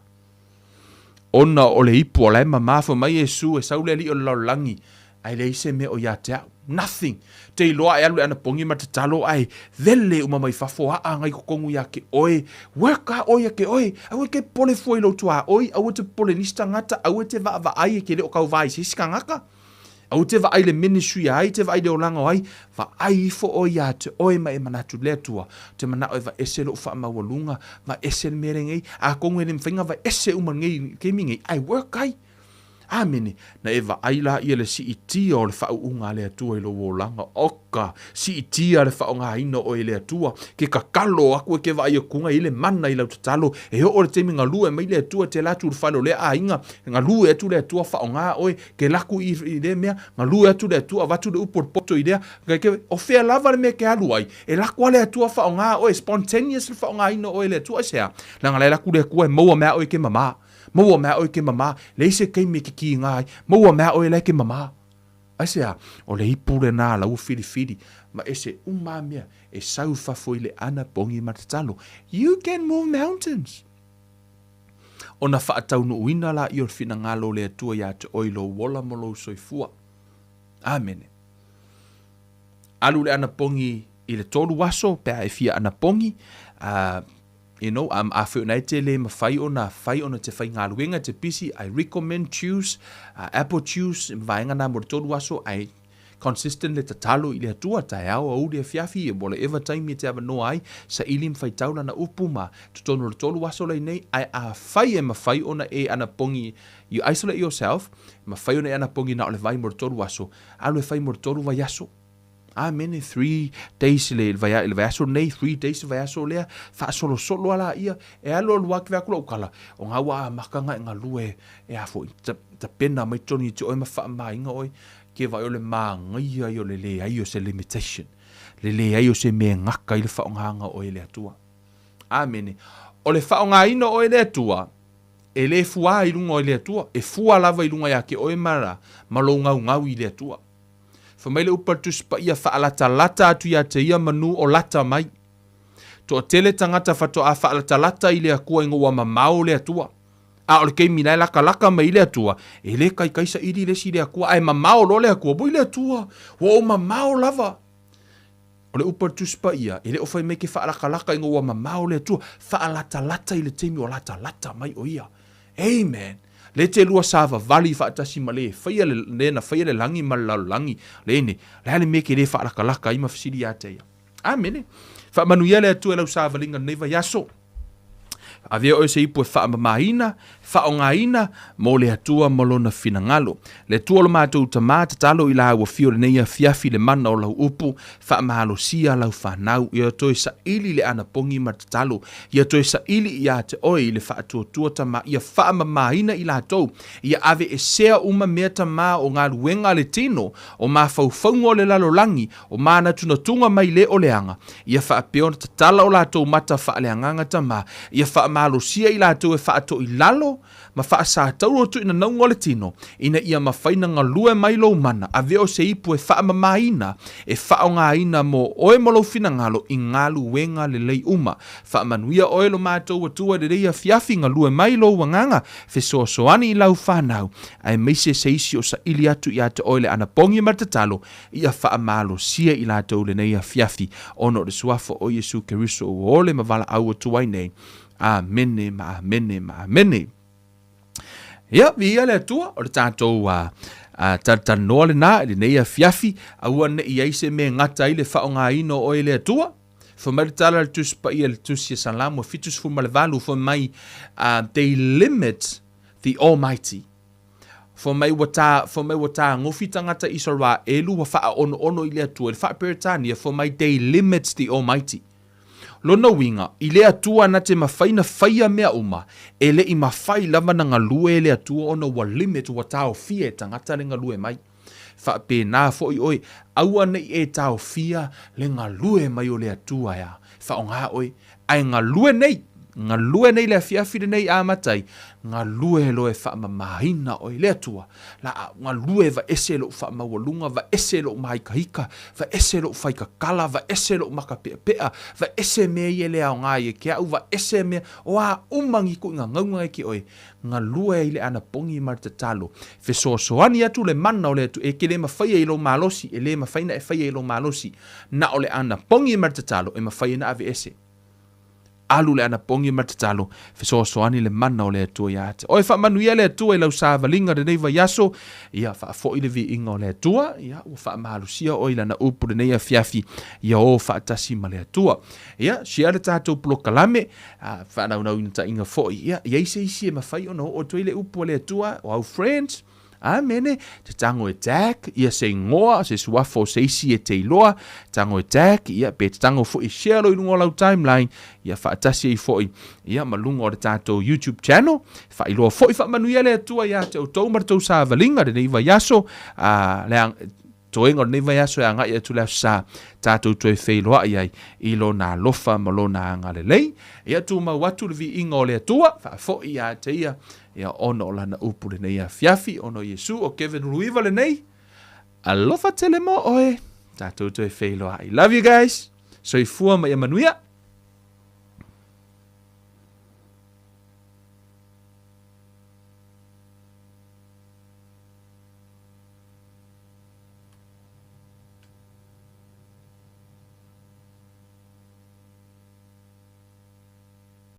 Ona o le ipu o la e mamā, fai mai Iesu, e sau le alii o le lalolagi, ae leai se mea o ia te au. Nothing. Te iloa e alu le anapogi ma tatalo ae vele uma mai fafo aa ngai totonu ia te oe. Work a oe ia te oe. Aua e te popole fua i lou tuaoi, aua e te popole i nisi tagata, aua e te vaavaai e te le o tauvā i se isi tagata. Aua te vaai le ministry a ai, te vaai le olaga o ai, vaai ifo oe ia te oe ma e manatu le Atua, ou te manao e vaese lou faamaualuga, vaese le mea lenei, atonu e le mafai ona vaese uma lenei taimi nei, ae work ai. Amene. Na e vaai laia le siitia o le faauuga a le Atua i lou olaga. Oka! Siitia le faaaogaina o oe e le Atua. Ke tatalo aku e ke vaai atu i le mana i lau tatalo. E oo le taimi galue mai le Atua te alu atu i le fale o lea aiga, galue atu le Atua faaaoga oe, Ke laku i, i lea mea, galue atu le Atua, avatu le upu o le poto i lea, ke, ke, o fea lava le mea ke alu ai, e lako a le Atua faaaoga oe, spontaneous le faaaogaina o oe e le Atua, aisea? Leaga la e laku le Atua e maua mea oe ke mamā. Maua mea oe ke mamā. Leai se taimi e kikiga ai, maua mea oe la e ke mamā. Aisea? O le ipu lenā la ua filifili, ma ese uma a mea e sau i fafo i le anapogi ma le tatalo. You can move mountains. Ona faataunuuina laia o le finagalo o le Atua ia te oe i lou ola ma lou soifua. Amene. Alu le anapogi i le tolu aso pe a e fia anapogi, uh, you know, um, afai ona e te le mawhai ona whai ona te whaigaluega te busy, I recommend juice, apple juice, vaenga na mo le tolu aso, I Consistent le tatalo i le Atua, taeao, aoauli, afiafi, whatever taimi e te avanoa ai, saili ma faitau lana upu ma totonu o le tolu aso lenei, ae afai e mafai ona e anapogi, you isolate yourself, mafai ona e anapogi na o le vai mo le tolu aso, alu e fai mo le tolu vaiaso. Amene, 3 days le vai le vaiaso nei, 3 days le vaiaso lea, faasolosolo a laia, e alu alu ake aku lau kala, o ngā ua amaka nga e galue e a foi, tapena mai tonu i te oe ma faamainga oe, Ke vaai o le māngaia ia o le leai o se limitation, le leai o se mea e gaka ai le faaaogaga o oe e le Atua. Amene. O le faaaogaina o oe e le Atua, e le fua i luga o le Atua, e fua lava i luga ia te oe ma, ma lou gaugau i le Atua. Fai mai le upu a le Tusi Paia, faalatalata atu ia te ia manu o lata mai. Toatele tagata faatoa faalatalata i le Atua ina ua mamao le Atua. A o le taimi la e lakalaka mai ai le Atua, e le taitai saili le isi i le Atua, ae mamao loa le Atua, oi le Atua, ua ou mamao lava. O le upu a le Tusi Paia, e le o fai mai ke faalakalaka ina ua mamao le Atua, faalatalata i le taimi o latalata mai o Ia. Amen. Le te lua savavali faatasi ma le e faia le, le na faia le lagi ma le lalolagi, le ne, le a le mea ke le faalakalaka ai ma fesili ia te ia. Amene. Faamanuia le Atua i lau savaliga i lenei vaiaso. Avea oe se ipu e faamamaina, faaaogaina mo le Atua ma Lona finagalo. Le Atua o lo matou Tama, tatalo i la ua fio lenei afiafi le mana o lau upu, faamalosia lau fanau, ia toe saili le anapogi ma le tatalo, ia toe saili ia te oe i le faatuatua Tama, ia faamamaina i latou, ia aveesea uma mea Tama o galuega a le tino, o mafaufauga o le lalolagi, O manatunatuga mai le o le aga, ia faapea ona tatala o latou mata faaleagaga tama, ia faamalosia i latou e faatoilalo ma faasatauro tuuinanauga o le tino, ina ia mafai na galue mai lou mana, avea o se ipu e faamamaina, e faaaogaina mo oe ma lou finagalo i galuega lelei uma. Faamanuia oe lo matou Atua i lenei afiafi, galue mai lou agaga, fesoasoani i lau fanau, aemaise se isi o saili atu ia te oe le anapogi ma le tatalo, Ia faamalosia i latou lenei afiafi, ona o le Suafa o Iesu Keriso ua ole ma valaau atu ai nei. Amene ma amene ma amene. Ia, viia le Atua, o le tatou uh, Talatalanoa lena i lenei afiafi, aua ne i ai se mea e gata ai le faaaogaina o oe e le Atua. Fai mai le tala a le Tusi Paia i le Tusi a Salamo 78, fai mai, They limit the Almighty. Fai mai ua ta, fai mai ua tagofi tagata Isaraelu ua faaonoono i le Atua. I le faa-Peretania, fai mai, They limit the Almighty. Lona uiga, i le Atua na te mafai na faia mea uma, e le i mafai lava na galue e le Atua ona ua limit, ua taofia e tagata le galue mai. Faapena foi oe, aua ne i e taofia le galue mai o le Atua ea, faaaoga oe, ae galue nei, galue nei le afiafi lenei amata ai, galue loa e faamamaina oe le Atua, la a galue vaese lou faamaualuga, vaese lou māikahika, vaese lou faikakala, vaese lou makapeapea, vaese mea ia e le aoga ia ke au, vaese mea, o a uma ni kuiga gauga e ke oe, galue ai le anapogi ma le tatalo. Fesoasoani atu le mana o le Atua, e ke le mafaia i lou malosi, e le mafai na e faia i lou malosi, na o le anapogi ma le tatalo e mafai ai na aveese. Alu le anapogi ma le tatalo, fesoasoani le mana o le Atua ia te oe. Faamanuia le Atua i lau savaliga lenei vaiaso, ia faafoi le viiga o le Atua, ia ua faamalosia oe i lana upu lenei afiafi, ia o faatasi ma le Atua. Ia, share le tatou polokalame, a, faanaunauina foi, ia, i ai se isi e mafai ona oo atu ai le upu a le Atua, o au friends, Amene, te tago e tag, ia se igoa, se suafa o se isi e te iloa, tago e tag, ia pe te tago foi e share lo i luga o lau timeline, ia faatasi ai foi, ia ma luga o le tatou YouTube channel, faailoa foi faamanuia le Atua ia te outou ma le tou savaliga lenei vaiaso, a, le, toega o lenei vaiaso e agai atu le Aso Sa, tatou toe feiloai ai i Lona alofa ma Lona agalelei. Ia tumau atu le viiga o le Atua, faafoi ia te Ia, ia ona o Lana upu lenei afiafi, ona o Iesu o Kevin Uluiva lenei. Alofa tele mo oe, tatou toe feiloai. Love you guys. Soifua ma ia manuia.